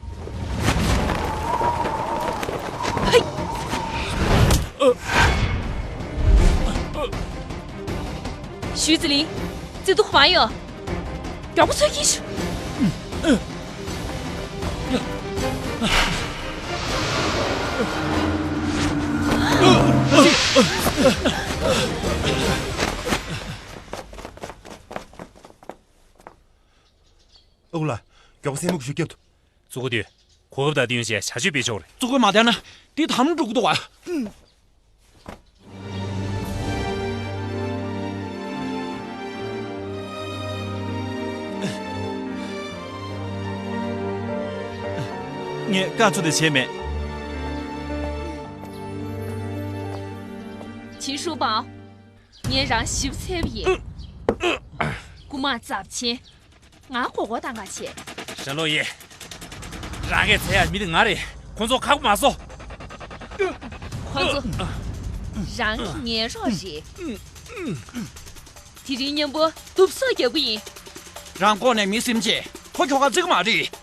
ཞུས་ཙི་ལིན། བརྩེ་དུང་མ་ཡོང་། མགྱོགས་པོ་ཚུར་ཁྱེར་ཤོག་ཨ་ཁུ་ལགས། མགྱོགས་པོ་སེན་མོ་གི་ཞུ་རྒྱབ་ཐུབ། གཙུག་གོ་དུས། གོ་སྐབས་དང་བསྟུན་བྱས་བྱ་སྤྱོད་སྤེལ་ཆོག་རེད། གཙུག་གོ་མ་བསྡད་ན་འདི་དམ་འགྲོ་གི་འདུག་ཨ། ངས་བཀའ་ཚོ་དེ་བྱས་མེད། ཆིན་ཧྲུའུ་པའོ། ངས་རང་ཞིབ་འཚོལ་བ་ཡིན། རྐུ་མ་ཚབས་ཆེན། ང་མགོ་སྐོར་བཏང་ག་བྱེད། ཧྲན་ལོ་ཡེ། རང་གིས་འཚོལ་ཡག་མི་དེ་ང་རེད། ཁོང་ཚོ་ཁག་པོ་མ་བཟོ། ཁོང་ཚོ་རང་གི་ངན་རོགས་རེད། དེ་རིང་མཉམ་པོ་སྡུག་སོག་རྒྱག་གི་ཡིན། རང་ལྐོག་ནས་མི་ཟིན་བྱས་ཕོ་ཁྱོ་ག་བརྩི་གི་མ་རེད།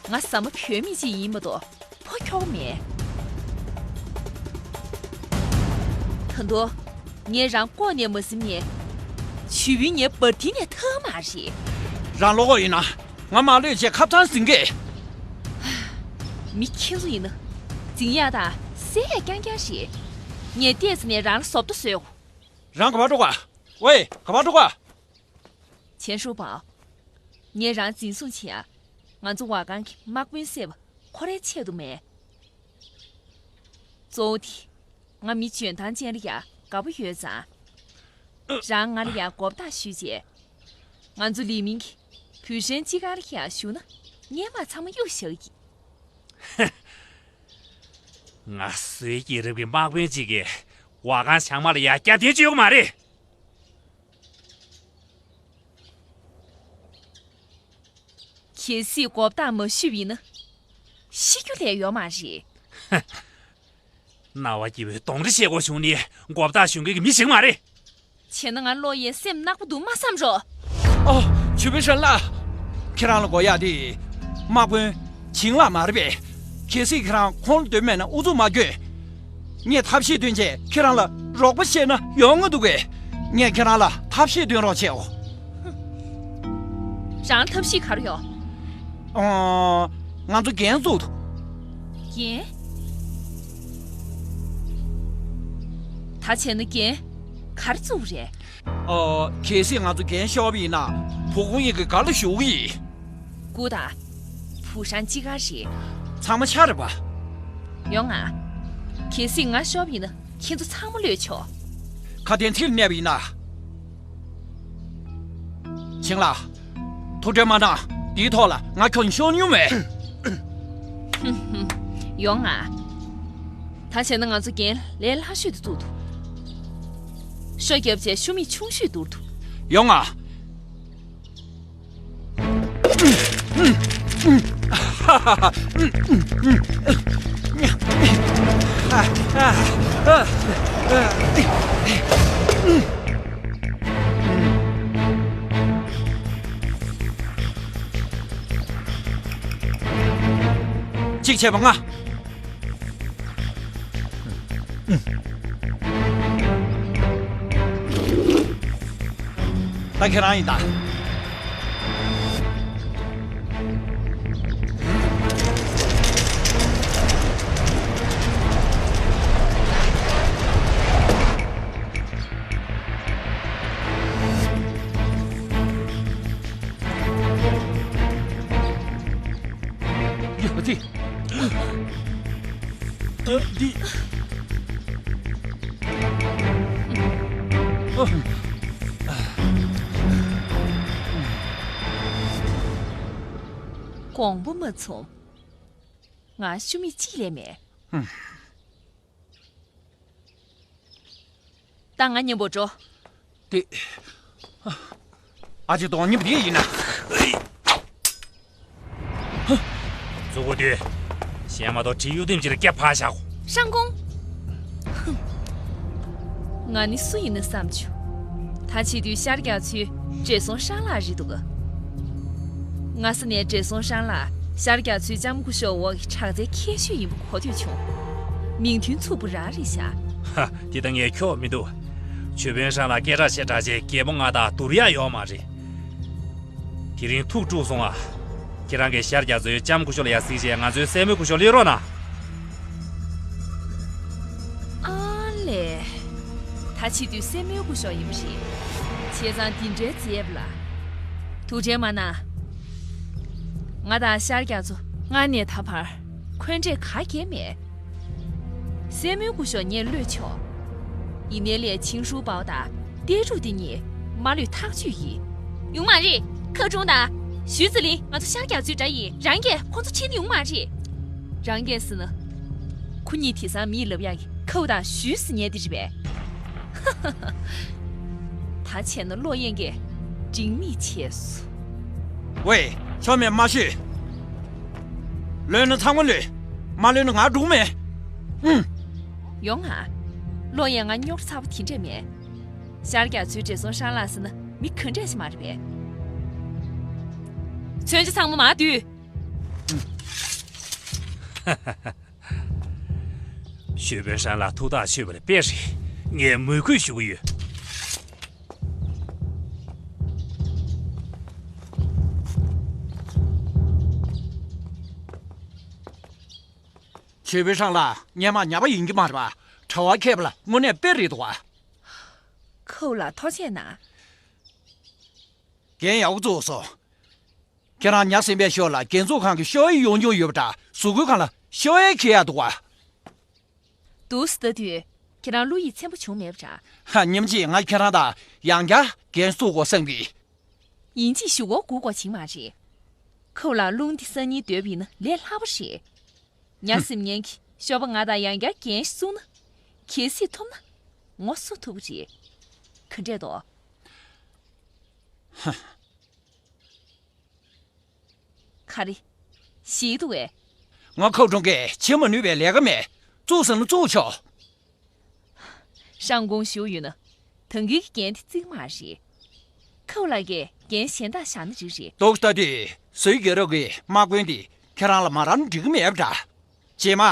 ང་ཟ་མ་བོད་མི་གཅིག་ཡིན་མ་གཏོགས་ཕོ་ཁྱོ་ག་མེད། ད་དུང་། ངས་རང་ལྐོག་ནས་མ་ཟིན་ནས། ཇུས་ཕུན་ངའི་འབར་མདེལ་ནས་ཐར་མ་རེད། རང་བློ་ཁོག་ཡིན་ན་ང་མ་གློད་བྱས་ཁ་བཏང་ཟིན་གི། མི་ཁྱེད་ཚོ་ཡིན་ན། འཛིང་ཡག་དང་བསད་ཡག་རྐྱང་རྐྱང་རེད། ངས་ལྟས་ཙམ་ནས་རང་ལ་བཟོ་ལྟ་བཟོས། རང་ག་པར་འགྲོ་ག། ཝེ། ག་པར་འགྲོ་ག། ཆན་ཧྲུའུ་པའོ། ངས་རང་འཛིན་བཟུང་བྱེད་ཡ། ང་ཚོ་བ་གང་གི་དམག་དཔོན་བསད་པ་ཁོ་རའི་ཆེད་དུ་མེད། གཙོ་བོ་དེ། ང་མི་འཇོན་ཐང་ཅན་ལ་ཡ་དགའ་པོ་ཡོད་ཙང་། རང་ང་ལ་ཡ་མགོ་བཏགས་ཞུས་རྗེས། ང་ཚོ་ལི་མིང་གི་བུ་ཧྲན་ཅི་གང་ལ་ཡ་ཞུགས་ན་སྔས་མ་ཚང་མ་གཡུག་བཞག་གི། ང་བཟོའི་རྒྱལ་རབས་ཀྱི་དམག་དཔོན་གཅིག་གིས་བ་གང་བྱང་མ་ལ་ཡ་རྒྱ་དེ་བཅོས་ཀྱི་མ་རེད། གལ་སྲིད་མགོ་བཏགས་མ་ཞུས་པ་ཡིན་ན། ཤི་རྒྱུ་ལས་ཡོད་མ་རེད། རྣ་བ་སྐྱིད་པོའི་གདོན་འདྲེ་བཤད་དགོས་བྱུང་ནས་མགོ་བཏགས་ཞུ་མཁན་གྱི་མི་ཞིག་མ་རེད། བྱས་ན་ང་བློ་ཡས་སེམས་ནག་པོ་འདུག་མ་བསམ་རོགས། ཨོ། ཇུས་ཕུན་ཧྲན་ལགས། ཁྱེད་རང་ལ་དགོས་ཡག་དེ། དམག་དཔོན་ཆིང་ལགས་མ་རེད་པས། གལ་སྲིད་ཁྱེད་རང་ཁོང་ལ་འདོད་མེད་ན་ཨུ་ཚུགས་མ་དགོས། ངས་ཐབས་ཤེས་བཏོན་བྱས་ཁྱེད་རང་ལ་རོགས་པ་བྱས་ན་ཡོང་ང་འདུག་གས། ངས་ཁྱེད་རང་ལ་ཐབས་ཤེས་སྟོན་རོགས་བྱེད་འོ། རང་ཐབས་ཤེས་ག་རེ་ཡོད། ཨོ། ང་ཚོ་འགན་བཙུགས་འདུག་འགན། ད་བྱས་ན་འགན་ག་རེ་བཙུགས་རེད། ཨོ། གལ་སྲིད་ང་ཚོ་འགན་ཤོར་བ་ཡིན་ན་བུ་ཁུང་ཡིན་གྱི་ག་ལ་ཞུགས་ཀྱི་ཡིན། སྐུ་དང་། བུ་ཧྲན་ཅི་གང་རེད། ཚང་མ་ཆ་རེད་པ། ཡོང་ང་། གལ་སྲིད་ང་ཤོར་བ་ཡིན་ན། ཁྱེད་ཚོ་ཚང་མ་གློད་ཆོག་ཁ་དན་ཚིག་གནས་པ་ཡིན་ན། ཆིང་ལགས། ཐུགས་ཁྲལ་མ་གནང་། འདིའི་ཐོག་ལ་ང་ཁྱོད་ཤོར་མྱོང་མེད། ཡོང་ང་། ད་བྱས་ན་ང་ཚོ་འགན་ལས་སླ་ཤོས་དེ་བཙུགས་འདུག་ཤོ་རྒྱབ་བྱས་ཤུ་མིག་ཆུང་ཤོས་བསྡུར་འདུག་ཡོང་ང་། གཅིག་བྱས་པ་ལྔ། ད་ཁྱེད་རང་ཡིན་ད། ཡ་ཙི། ཨ། འདི། ཨ། དགོངས་པ་མ་ཚོམས། ང་ཤུ་མིག་གཅིག་ལས་མེད། ད་ང་མཉམ་པོ་འགྲོ། དེ། ཨ་ཅེ་གདོང་ཉེས་པ་དེ་ཡིན་ན། མཛུ་གུ་དེ། གཞན་མ་གཏོགས་གྲི་གཡུག་དེམ་ཅིག་ལ་སྐྱ་ཕར་བཞག་གོ། ཧྲང་ཀོང་། ང་ནི་སུ་ཡིན་ན་བསམ་བྱུང་། ད་བྱེད་དུས་ཤར་རྒྱག་ཚུལ་བགྲེས་སོང་ཧྲང་ལགས་རེད་འདུག་ག། སྔ་ས་ནས་བགྲེས་སོང་ཧྲང་ལགས་ཤར་རྒྱག་ཚུལ་ལྕམ་སྐུ་ཞབས་འོག་གི་དྲག་རྩལ་མཁས་ཤོས་ཡིན་པ་གོ་ཐོས་བྱུང་། མིང་མཐུན་ཚུགས་པ་རང་རེད་ཤག། ཧ། འདི་ད་ངས་འཁྱོག་མི་འདུག། ཆོས་དཔོན་ཧྲང་ལགས་སྐད་གྲགས་ཆེ་དྲགས་བྱས་རྒྱལ་པོ་ང་དང་བསྡུར་ཡག་ཡོད་མ་རེད། དེ་རིང་ཐུགས་དཀྲུགས་སོང་ཨ། ཁྱེད་རང་གིས་ཤར་རྒྱག་ཚུལ་ལྕམ་སྐུ་ཞབས་ལ་ཡར་གཟིགས་བྱས་ང་ཚོའི་སྲས་མོའི་སྐུ་ཞབས་སླེབས་རོགས་གནང་། ཨ་ལས། ད་བྱེད་དུས་སྲས་མོའི་སྐུ་ཞབས་ཡིན་པ་རེད། བྱས་ཙང་འདི་འདྲའི་མཛེས་པ་ལ། ཐུགས་ཁྲལ་མ་གནང་། ང་དང་ཤར་རྒྱག་ཚོ་སྔར་ནས་ད་བར་འཁོན་འགྲས་ག་གེ་མེད། སྲས་མོའི་སྐུ་ཞབས་ངས་གློད་ཆོག། ཡིན་ནའི་ལས་ཆིང་ཧྲུའུ་པའོ་དང་ཏེ་ཀྲུའུ་དེ་གཉིས་མ་གློད་ཐག་ཆོད་ཡིན། ཡོང་མ་རེད། ཁའུ་ཁྲུང་དང་ཞུས་ཙི་ལིན་ང་ཚོ་ཤར་རྒྱག་ཚུལ་འདྲ་ཡིན། རང་གིས་ཁོང་ཚོ་ཁྲིད་ནི་ཡོང་མ་རེད། རང་གིས་ཟེར་ན། ཁོ་གཉིས་དེང་སང་མིས་ལབ་ཡག་གི་ཁའུ་དང་ཞུས་ཟེར་མཁན་དེ་རེད་པས། ད་བྱས་ན་ལོ་ཡན་གྱིས་འགྲིག་མེད་བྱས་སོང་། ཝེ། ཆོ་མེད་མ་ཤོད། ལོན་ན་ཚང་མ་ལོས། མ་ལོན་ན་ང་འགྲོ་མེད། ཨུམ། ཡོང་ང་། ལོ་ཡན་ང་རྙོག་དྲ་ཚ་པོ་དེ་འདྲས་མེད། ཤར་རྒྱག་ཚུལ་བགྲེས་སོང་ཧྲང་ལགས་ཟེར་ན་མི་ག་འདྲས་ཞིག་མ་རེད་པས། མཚོན་ཆ་ཚང་མ་མར་བསྡུས། ཆོས་དཔོན་ཧྲན་ལགས་ཐུགས་ཐག་ཆོད་པ་རེད། དཔེ་རེད། ངས་མོས་གུས་ཞུ་གི་ཡོད། ཆོས་དཔོན་ཧྲན་ལགས་སྔོན་མ་ཉ་པ་ཡིན་གྱི་མ་རེད་པ། གྲྭ་བ་མཁས་པ་ལ་དངོས་གནས་དཔེ་རེད་འདུག་པ། ཁོ་ལ་ཐུགས་རྗེ་གནང་། འགན་ཡག་པོ་བཙུགས་སོང་། ཁྱེད་རང་ཉ་སྲིན་པའི་ཤོག་ལ་རྒྱལ་ཚོགས་ཁང་གི་ཤོག་ཡིག་ཡོང་སྐྱོང་ཡོད་པ་འདྲ། གཟུགས་པོའི་སྒང་ལ་ཤོག་ཡིག་འཁྱེར་ཡག་འདུག་པ། འདུག་སེ་ལྟ་དུས་ཁྱེད་རང་བློ་ཡིད་ཚིམ་པོ་བྱུང་མེད་པ་འདྲ། ཧ། ཉིན་གཅིག་ང་ཁྱེད་རང་དང་ཡང་བསྐྱར་འགན་འཁྲི་འཛུགས་དགོས་བསམ་གི། ཡིན་གཅིག་གཞུག་གུ་སྒུག་དགོས་བྱུང་མ་རེད། ཁོ་ལ་རླུང་འདི་སང་ཉིན་སྡོད་པ་ཡིན་ན་ལས་སླ་པོ་རེད། ཉ་སྲིན་ངན་གྱིས་ཤོག་པ་ང་དང་ཡང་བསྐྱར་འགན་ཞིག་བཙུགས་ན། གལ་སྲིད་ཐོབ་ན་ངོ་སོ་ཐུབ་པ་རེད། ག་འདྲས་འདུག། ཧ། ག་རེ། ཞེད་འདུག་གས། ང་ཁོ་གྲོང་གིས་བྱེད་མ་ནུས་པའི་ལས་ཀ་མེད། བཙུགས་ཟེར་ན་བཙུགས་ཆོག། ཧྲང་ཀུང་བཞུགས་ཡོད་ན། ད་གིན་གྱི་འགན་དེ་བརྩི་གི་མ་རེད། ཁའུ་ལགས་ཀྱིས་འགན་གཞན་དག་བཞག་ན་འགྲིག་རེད། འདུག་སེ་ལྟ་དུས་ཟུའི་རྒྱལ་རབས་ཀྱི་དམག་དཔོན་དེ་ཁྱེད་རང་ལ་མ་རག་ན་འགྲིག་གི་མེད་པ་འདྲ། རྗེས་མ་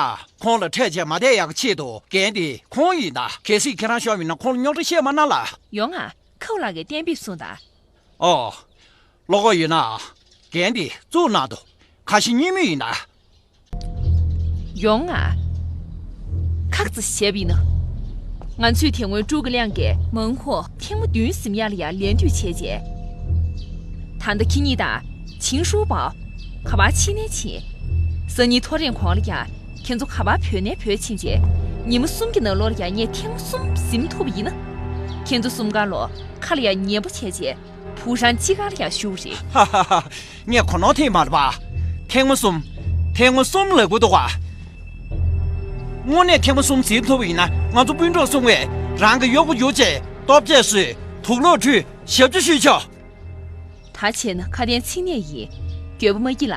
ཁོང་ལ་འཕྲད་བྱས་མ་བསྡད་ཡག་གི་ཆེད་དུ་འགན་དེ་ཁོང་ཡིན་ད། གལ་སྲིད་ཁྱེད་རང་ཤོར་བ་ཡིན་ན་ཁོང་ལ་རྙོག་དྲ་བཤད་མ་གནང་ལ། ཡོང་ང་། ཁའུ་ལགས་ཀྱིས་གཏན་འབེབས་གསུངས་དང་། ཨོ། བློ་ཁོག་ཡོད་ན། འགན་དེ་བཙུགས་གནང་དང་། ཁ་ཞེ་གཉིས་མེད་ཡིན་ད། ཡོང་ང་། ཁག་ཙམ་བྱས་པ་ཡིན་ན། ང་ཚོས་དེ་སྔོན་ཀྲུའུ་ཀི་ལིང་གི་མོན་གྷོ་ཐེངས་མ་བདུན་ཟིན་ཡག་ལ་ཡང་ལན་འདེབས་བྱས་རྗེས། ད་ལྟ་ཁྱེད་གཉིས་དང་ཆིང་ཧྲུའུ་པའོ་ག་པར་ཕྱིན་ནའི་ཕྱིན། སང་ཉིན་ཐོ་རེངས་གོང་ལ་ཡང་ཁྱེད་ཚོ་ག་པར་བྲོས་ནའི་བྲོས་ཕྱིན་རྗེས། ཉི་མ་གསུམ་གྱི་ནང་ལོགས་ལ་ཡང་ངས་ཐེངས་མ་གསུམ་ཟིན་ཐུབ་པ་ཡིན་ན། ཁྱེད་ཚོ་གསུམ་ཀ་ལོ་ཁ་ལ་ཡང་ཉན་པོ་བྱས་རྗེས། ཕུག་རོན་གཅིག་ཁར་ཡང་བཞུགས་རེད། ཧ་ཧ་ཧ། ངས་གོ་ནོར་ཐེབས་མ་རེད་པ། ཐེངས་མ་གསུམ། ཐེངས་མ་གསུམ་ལབ་དགོས་འདུག་པ། དངོས་གནས་ཐེངས་མ་གསུམ་ཟིན་ཐུབ་པ་ཡིན་ན་ང་ཚོ་སྤུན་གྲོགས་གསུམ་བས་རང་གི་གཡོག་པོ་གྱུར་བྱས་ལྟོ་ཆས་བཟོས། དུག་ལོག་འཁྲུད། ཞབས་ཕྱི་ཞུས་ཆོག། ད་བྱས་ན་ཁ་དན་ཚིག་གནས་ཡིན། འགྱོད་པ་མ་སྐྱེ་ལ།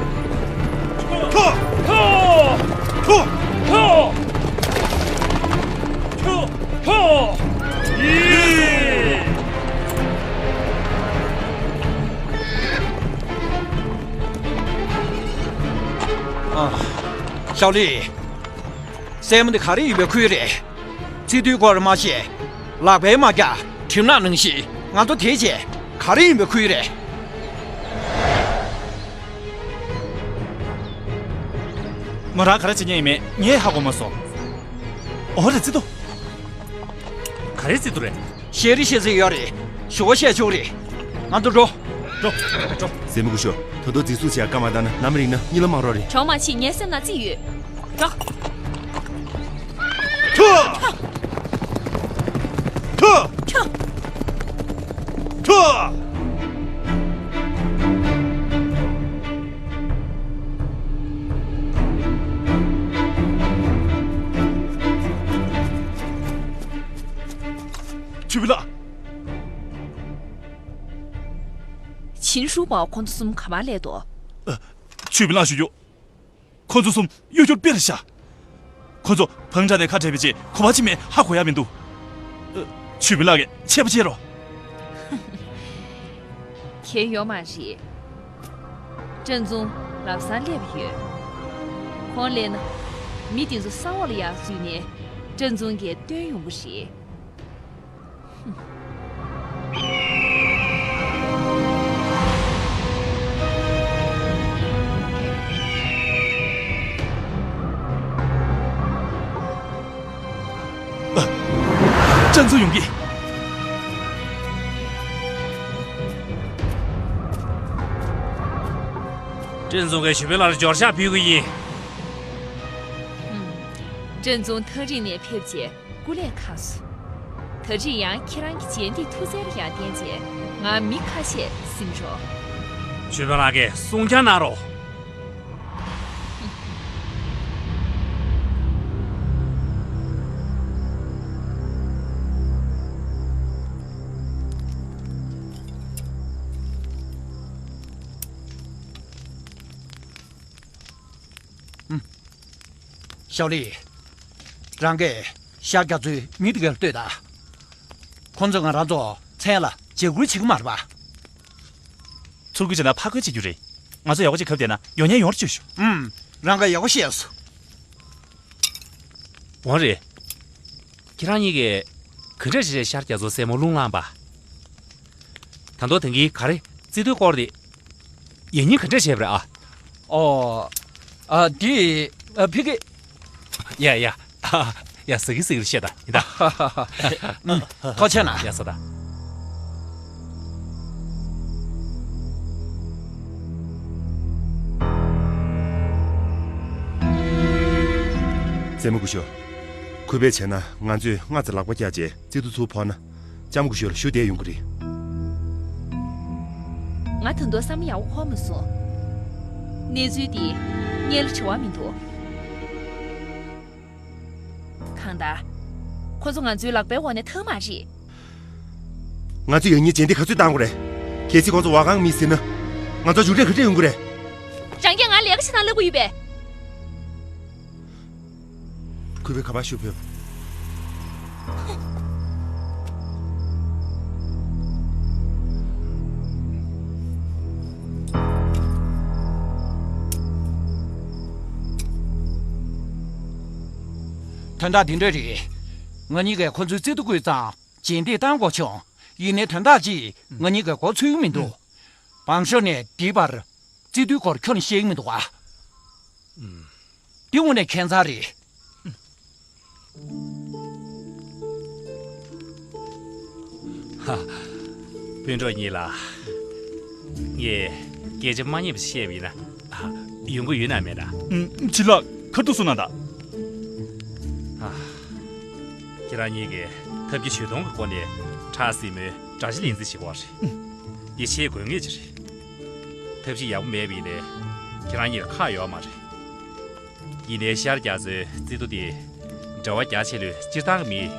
ཁྱོ། ཁྱོ། ཁྱོ། ཁྱོ། ཁྱོ། ཁྱོ། ཡེ། ཨ། ཞའོ་ལི། སྲས་མོ་འདི་ག་རེ་ཡིན་པའི་ཁུལ་རེད། བརྩི་དུས་སྐོར་མ་བཤད། ལག་པས་མ་བརྒྱབ། གྲིབ་ནག་ནང་བཞིན་ང་ཚོ་དེ་བྱས་ག་རེ་ཡིན་པའི་ཁུལ་རེད། མོ་རང་ག་རེ་བྱེད་མཁན་ཡིན་མིན་ངས་ཧ་གོ་མ་སོང་། འོ་རེད། བརྩི་དུས། ག་རེ་བརྩི་དུས་རེད། ཤེས་རིག་ཤེས་ཚད་ཡོད་རེད། ཞུ་བ་བཤད་ཆོག་རེད། ང་ཚོ་འགྲོ། འགྲོ། འགྲོ། སྲས་མོ་སྐུ་ཞབས། ད་དུང་འཛིན་བཟུང་བྱས་བཀའ་མ་བཏང་ན་ནམ་རིང་ན་གཉིད་ལམ་མ་རོལ་རེད། གྲོགས་མ་བྱེད། ངའི་སེམས་ནང་རྩིས་ཡོད། འགྲོ། ཁྱོ། ཁྱོ། ཁྱོ། ཁྱོ། ཆོས་སྦྱིན་ལགས། ཆིན་ཧྲུའུ་པའོ་ཁོང་ཚོ་གསུམ་ག་པར་སླེབས་འདུག། ཨ། ཆོས་སྦྱིན་ལགས་ཞུ་རྒྱུ། ཁོང་ཚོ་གསུམ་གཡོ་སྒྱུར་སྤེལ་བཞག། ཁོང་ཚོ་ཕང་ཁྲ་ནས་ཁ་བྲལ་བའི་རྗེས་གོ་བ་ཕྱིན་མེད་ཧ་གོ་ཡ་མི་འདུག། ཨ། ཆོས་སྦྱིན་ལགས་ཀྱིས་ཆད་པ་བཅད་རོགས། ཁྱད་ཡོད་མ་རེད། ཀྲེན་ཙུང་ལམ་སང་སླེབས་ཡོད། ཁོང་སླེབས་ན། མི་དེ་ཚོ་ས་འོག་ལ་ཡར་འཛུལ་ནས་ཀྲེན་ཙུང་གིས་བཏོན་ཡོང་གི་རེད། ཨ། ཀྲེན་ཙུང་ཡོང་གི། ཀྲེན་ཙུང་གིས་ཞུས་པིན་ལགས་ལ་འབྱོར་ཕྱག་ཕུལ་གི་ཡིན། ཧུམ། ཀྲེན་ཙུང་ཐག་རིང་ནས་ཕེབས་རྗེས་སྐུ་ལས་ཁག་སོང་། ད་རེས་ཡང་ཁྱེད་རང་གི་རྗེས་འདེད་ཐུགས་བརྩེ་ལ་ཡང་བརྟེན་བྱས་ང་མི་ཁ་ཤས་ཟིན་འགྲོ། ཞུས་པིན་ལགས་ཀྱིས་གསུང་བསྐྱར་གནང་རོགས། ཞའོ་ལི། རང་གིས་ཤར་རྒྱ་མཚོའི་མི་དེ་གར་ལྟོས་དང་། ཁོང་ཚོས་ང་རང་ཚོ་མཚན་ལ་འཇབ་རྒོལ་བྱེད་ཀྱི་མ་རེད་པ། ཚུར་རྒོལ་བྱས་ན་ཕར་རྒོལ་བྱེད་རྒྱུ་རེད། ང་ཚོ་ཡག་པོ་ཅིག་གབ་བསྡད་ན་ཡོང་ཉེན་ཡོང་རེ་བཅོས་ཤོག། ཨུམ། རང་གིས་ཡག་པོ་བཤད་སོང་། འོང་རེད། ཁྱེད་རང་གཉིས་ཀྱིས་ག་འདྲ་བྱས་བྱས་ཤར་རྒྱ་མཚོ་སྲས་མོ་རླུང་ལངས་པ། ད་དུང་ད་གིན་ག་རེ་བརྩི་དུས་སྐོར་དེ། ཡིན་ཉིན་ག་འདྲ་བྱས་པ་རེད་ཨ། ཨོ། ཨ། འདི། ཨ། ཕི་གི། ཡ་ཡ། ཡ། ཟ་གི་ཟ་གི་བཤད་ད་ཡིན་ད། ཐུགས་རྗེ་གནང་། ཡ། ཟ་ད། རྩེད་མོ་སྐུ་ཞབས། ཁུལ་པས་བྱས་ན་ང་ཚོས་སྔ་ཙམ་ལག་པ་བཀྱགས་རྗེས་རྩེད་དུ་ཚུར་འཕོ་ན། ལྕམ་སྐུ་ཞབས་ལ་ཞུ་བསྡད་ཡོང་གི་རེད། ང་ད་དུང་བསམ་བློ་ཡག་པོ་འཁོར་མ་སོང་། གནས་ཚུལ་འདི་སྔོན་ལ་དྲི་བ་མི་འདུག། གང་ལྟར། ཁོ་ཚོ་ང་ཚོའི་ལག་པའི་འོག་ནས་ཐར་མ་རེད། ང་ཚོས་ཡང་སྙིང་རྗེས་འདེད་ག་ཚོད་བཏང་དགོས་རེད། གལ་སྲིད་ཁོ་ཚོ་བ་གང་མི་ཟིན་ན། ང་ཚོ་མཇུག་འབྲས་ག་འདྲ་ཡོང་གི་རེད། རང་གིས་ང་ལས་ཀ་བྱེད་སྟངས་བསླབ་ཀྱི་ཡོད་པས། གུས་པས་ག་པར་ཞུ་ཕེབས། དོན་དག་འདི་འདྲ་རེད། ང་གཉིས་ཀས་ཁོ་ཚོའི་རྩིས་ཐོ་བཀོད་ཙང་རྗེས་འདེད་བཏང་དགོས་བྱུང་། ཡིན་ནའི་དོན་དག་ཅིག་ང་གཉིས་ཀས་གོ་ཚོད་ཀྱི་མི་འདུག། བང་ཤོ་ནས་འདིའི་བར་རྩིས་ཐོའི་སྐོར་ཁྱོན་ནས་ཤེས་ཀྱི་མི་འདུག་ག། འདི་དངོས་གནས་ཁྱད་མཚར་རེད། ཧ། སྤུན་གྲོགས་གཉིས་ལ། ངས་སྐད་ཆ་མ་སྙན་པ་ཞིག་བཤད་པ་ཡིན་ན། ཡོང་གི་ཡོད་ན་མེད་ན། ཨུམ། བྱིན་ལགས། ཁ་ཐུག་གསུངས་ན་ད། ཨ། ཁྱེད་རང་གཉིས་ཀྱིས་ཐབས་ཀྱི་ཇུས་གཏོང་གི་སྒོ་ནས་ཁྲག་སྲིན་མོའི་དགྲ་ཤ་ལེན་རྩིས་བྱེད་ཀྱི་ཡོད་རེད། འདི་བྱེད་དགོས་ངེས་ཅིག་རེད། ཐབས་ཤེས་ཡག་པོ་མེད་པ་ཡིན་ནའི་ཁྱེད་རང་གཉིས་ལ་ཁག་ཡོད་མ་རེད། ཡིན་ནའི་ཤར་རྒྱ་མཚོའི་རྩིས་ཐོ་དེ་འབྲེལ་བ་རྒྱ་ཆེ་ལོས་སྤྱིར་བཏང་གི་མིས་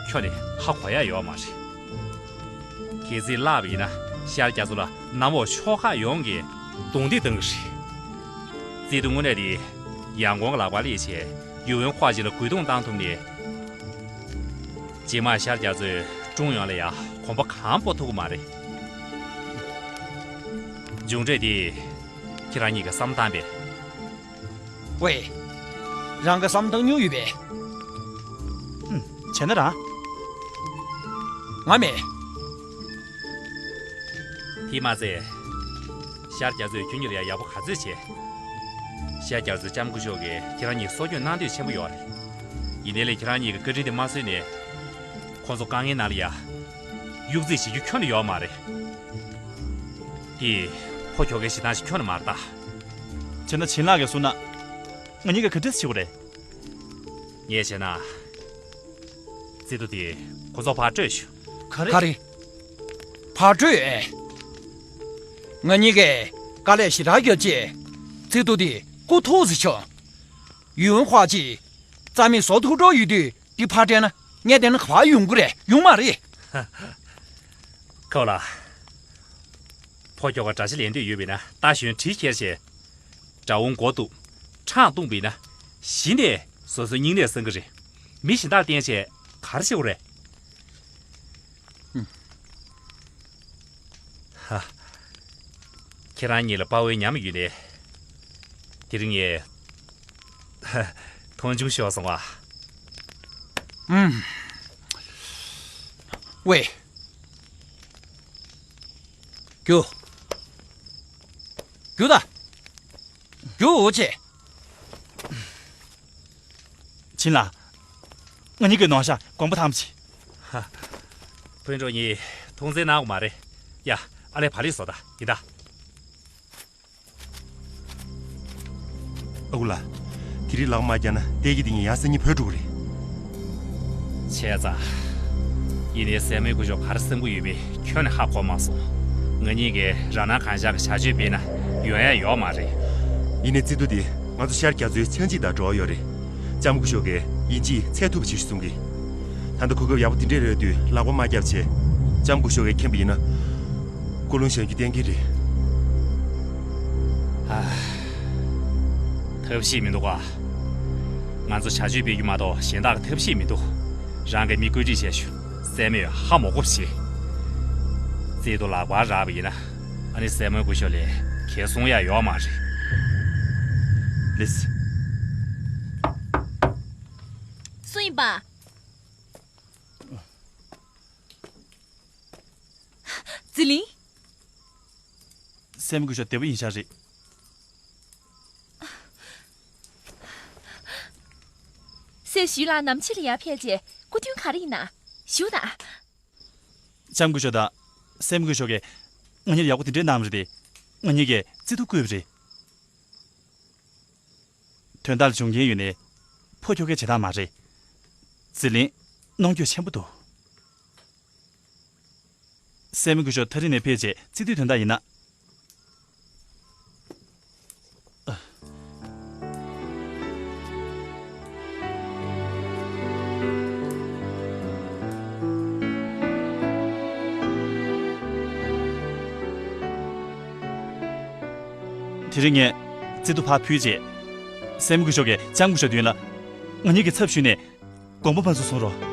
ཁྱོན་ནས་ཧ་གོ་ཡ་ཡོད་མ་རེད། གལ་སྲིད་བརླག་པ་ཡིན་ན་ཤར་རྒྱ་མཚོ་ལ་གནམ་འོག་ཕྱོགས་ཁག་ཡོངས་ཀྱིས་རྡུང་རྡེག་གཏོང་གི་རེད། རྩིས་ཐོ་དངོས་གནས་དེ་ཡང་ཀོང་གི་ལག་པར་སླེབས་བྱས་ཡུས་ཝུན་ཧྭ་ཅིན་ལ་རྒོལ་རྡུང་བཏང་ཐུབ་ནས། རྗེས་མ་ཤར་རྒྱ་མཚོའི་ཀྲུང་ཡོང་ལ་ཡང་གོམ་པ་གང་སྤོ་ཐུབ་ཀྱི་མ་རེད། མཇུག་འབྲས་དེ་ཁྱེད་རང་གཉིས་ཀྱིས་བསམ་བློ་བཏང་པས། ཝེ། རང་གིས་བསམ་བློ་བཏང་མྱོང་ཡོད་པས། ཨུམ། བྱས་ན་རང་། ང་མེད། དེས་མ་ཚད། ཤར་རྒྱ་མཚོས་ཁྱོད་གཉིས་ལ་ཡང་ཡག་པོ་ག་ཚོད་བྱས། ཤར་རྒྱ་མཚོའི་ལྕམ་སྐུ་ཞབས་ཀྱིས་ཁྱེད་རང་གཉིས་གསོ་སྐྱོང་གནང་འདོད་ཆེན་པོ་ཡོད་རེད། ཡིན་ནའི་ལས་ཁྱེད་རང་གཉིས་ཀྱི་བཀའ་དྲིན་དེ་མ་བཟོད་ནས། ཁོང་ཚོ་དཀའ་ངལ་ནང་ལ་ཡ། གཡུག་རྩིས་བྱེད་རྒྱུ་ཁྱོན་ནས་ཡོད་མ་རེད། དེ་ཕོ་ཁྱོ་གའི་བྱེད་སྟངས་ཤིག་ཁྱོན་ནས་མ་རེད་ད། བྱས་ན་བྱིན་ལགས་ཀྱིས་གསུངས་ན། ང་གཉིས་ཀ་ག་འདྲས་བྱེད་དགོས་རེད། ངས་བྱས་ན། རྩིས་ཐོ་དེ་ཁོ་ཚོར་ཕར་སྤྲོད་ཞུ། ག་རེ། ག་རེ། ཕར་སྤྲོད་ཨེ། ང་གཉིས་ཀས་དཀའ་ལས་ཞེ་དྲག་བརྒྱབ་རྗེས་རྩིས་ཐོ་དེ་རྐུ་ཐུབ་ཟེར་བྱུང་། ཡུས་ཧྭ་ཅིན་རྩ་མེད་བཟོ་ཐུབ་འགྲོ་ཡོད་དུས་འདི་ཕར་སྤྲད་ན་ངས་བལྟས་ན་ག་པར་ཡོང་གི་རེད། ཡོང་མ་རེད། ཁོ་ལ། ཕོ་ཁྱོ་ག་དགྲ་ཤ་ལེན་འདོད་ཡོད་པས་ན་རྟ་ཞོན་གྲི་ཁྱེར་བྱས། དགྲ་བོ་མགོ་གཏུབ། ཁྲག་བཏུང་བས་ན། གཞི་ནས་སོ་སོའི་སྙིང་ནད་སངས་ཀྱི་རེད། མི་གཞན་དག་བསྟེན་བྱས་ག་རེ་བྱེད་དགོས་རེད། ཧ། ཁྱེད་རང་གཉིས་ལ་དཔའ་བོའི་ཉམས་ཡོད་ནས། དེ་རིང་ངས། ཧ། མཐོང་ཆུང་ཤོར་སོང་བ། ཨུམ། ཝེ། རྒྱུགས། རྒྱུགས་དང་། རྒྱུགས་འོ་ཆེ། བྱིན་ལགས། ང་གཉིས་ཀྱི་ནོར་ཤ་གོང་པོ་ཐམས་ཅད། ཧ། སྤུན་གྲོགས་གཉིས་མཐོང་ཆེན་གནང་དགོས་མ་རེད། ཡ། ཨ་ལས་བག་ལེབ་བཟོ་ད། ཡིན་ད། ཨ་ཁུ་ལགས། དེ་རིང་ལག་པ་མ་བརྒྱབ་ན་ཏེ་གི་དེ་ཉིད་ཡང་སང་ཉིན་བུད་འགྲོ་གི་རེད། བྱས་ཙང་། ཡིན་ནའི་སྲས་མོའི་སྐུ་ཞབས་ག་རེ་བསམ་གྱི་ཡོད་མེད་ཁྱོན་ནས་ཧ་གོ་མ་སོང་། ང་གཉིས་ཀྱིས་རང་སྣང་གང་ཤར་གྱི་བྱ་སྤྱོད་སྤེལ་ན་ཡོང་ཡ་ཡོད་མ་རེད། ཡིན་ནའི་རྩིས་ཐོ་དེ་ང་ཚོ་ཤར་རྒྱ་མཚོའི་ཆགས་འཇིག་དང་འབྲེལ་བ་ཡོད་རེད། ལྕམ་སྐུ་ཞབས་ཀྱིས་ཡིན་གཅིག་འཚོལ་ཐུབ་པ་བྱེད་ཤིག་གསུང་གི། ད་ལྟ་གོ་སྐབས་ཡག་པོ་འདི་འདྲས་རེད་དུས་ལག་པ་མ་བརྒྱབ་བྱས། ལྕམ་སྐུ་ཞབས་ཀྱིས་མཁྱེན་པ་ཡིན་ན། ཀུན་སློང་བཞག་རྒྱུ་གཏན་འཁེལ་རེད། ཨ། ཐབས་ཤེས་མི་འདུག་ག། ང་ཚོ་བྱ་སྤྱོད་སྤེལ་རྒྱུ་མ་གཏོགས་གཞན་དག་གི་ཐབས་ཤེས་མི་འདུག། རང་གིས་མི་བཀོད་སྒྲིག་བྱས་ཤོག། སྲས་མོས་ཧ་མ་གོ་བ་བྱེད། རྩིས་ཐོ་ལག་པར་རག་པ་ཡིན་ན། ཨ་ནི་སྲས་མོའི་སྐུ་ཞབས་ལ་གང་གསུང་ཡ་ཡོད་མ་རེད། ལགས་སོ། སུ་ཡིན་པ། ཟི་ལིང་། སྲས་མོ་སྐུ་ཞབས་བདེ་པོ་ཡིན་ཤག་རེད། སྲས་ཞུས་ལགས་ནམ་ཕྱེད་ལ་ཡར་ཕེབས་རྗེས་སྐུ་མདུན་ག་རེ་ཡིན་ན། ཞུ་དང་། ལྕམ་སྐུ་ཞབས་དང་སྲས་མོ་སྐུ་ཞབས་ཀྱིས་ང་གཉིས་ལ་ཡག་པོ་དེ་འདྲས་གནང་བ་རེད་དེ། ང་གཉིས་ཀྱིས་རྩིས་ཐོ་བཀོད་པ་རེད། དོན་དག་ལ་བྱུང་རྐྱེན་ཡོད་ནའི། ཕོ་ཁྱོ་གའི་བྱེད་སྟངས་མ་རེད། ཟི་ལིང་། གནོང་འགྱོད་ཆེན་པོ་འདུག། སྲས་མོ་སྐུ་ཞབས་ཐག་རིང་ནས་ཕེབས་རྗེས་རྩིས་ཐོའི་དོན་དག་ཡིན་ན། དེ་རིང་ངས་རྩིས་ཐོ་ཕར་ཕུལ་རྗེས། སྲས་མོ་སྐུ་ཞབས་ཀྱིས་ལྕམ་སྐུ་ཞབས་མདུན་ལ། ང་གཉིས་ཀྱི་ཚབ་ཞུས་ནས་དགོངས་པ་ཕན་ཚུན་གསུང་རོགས།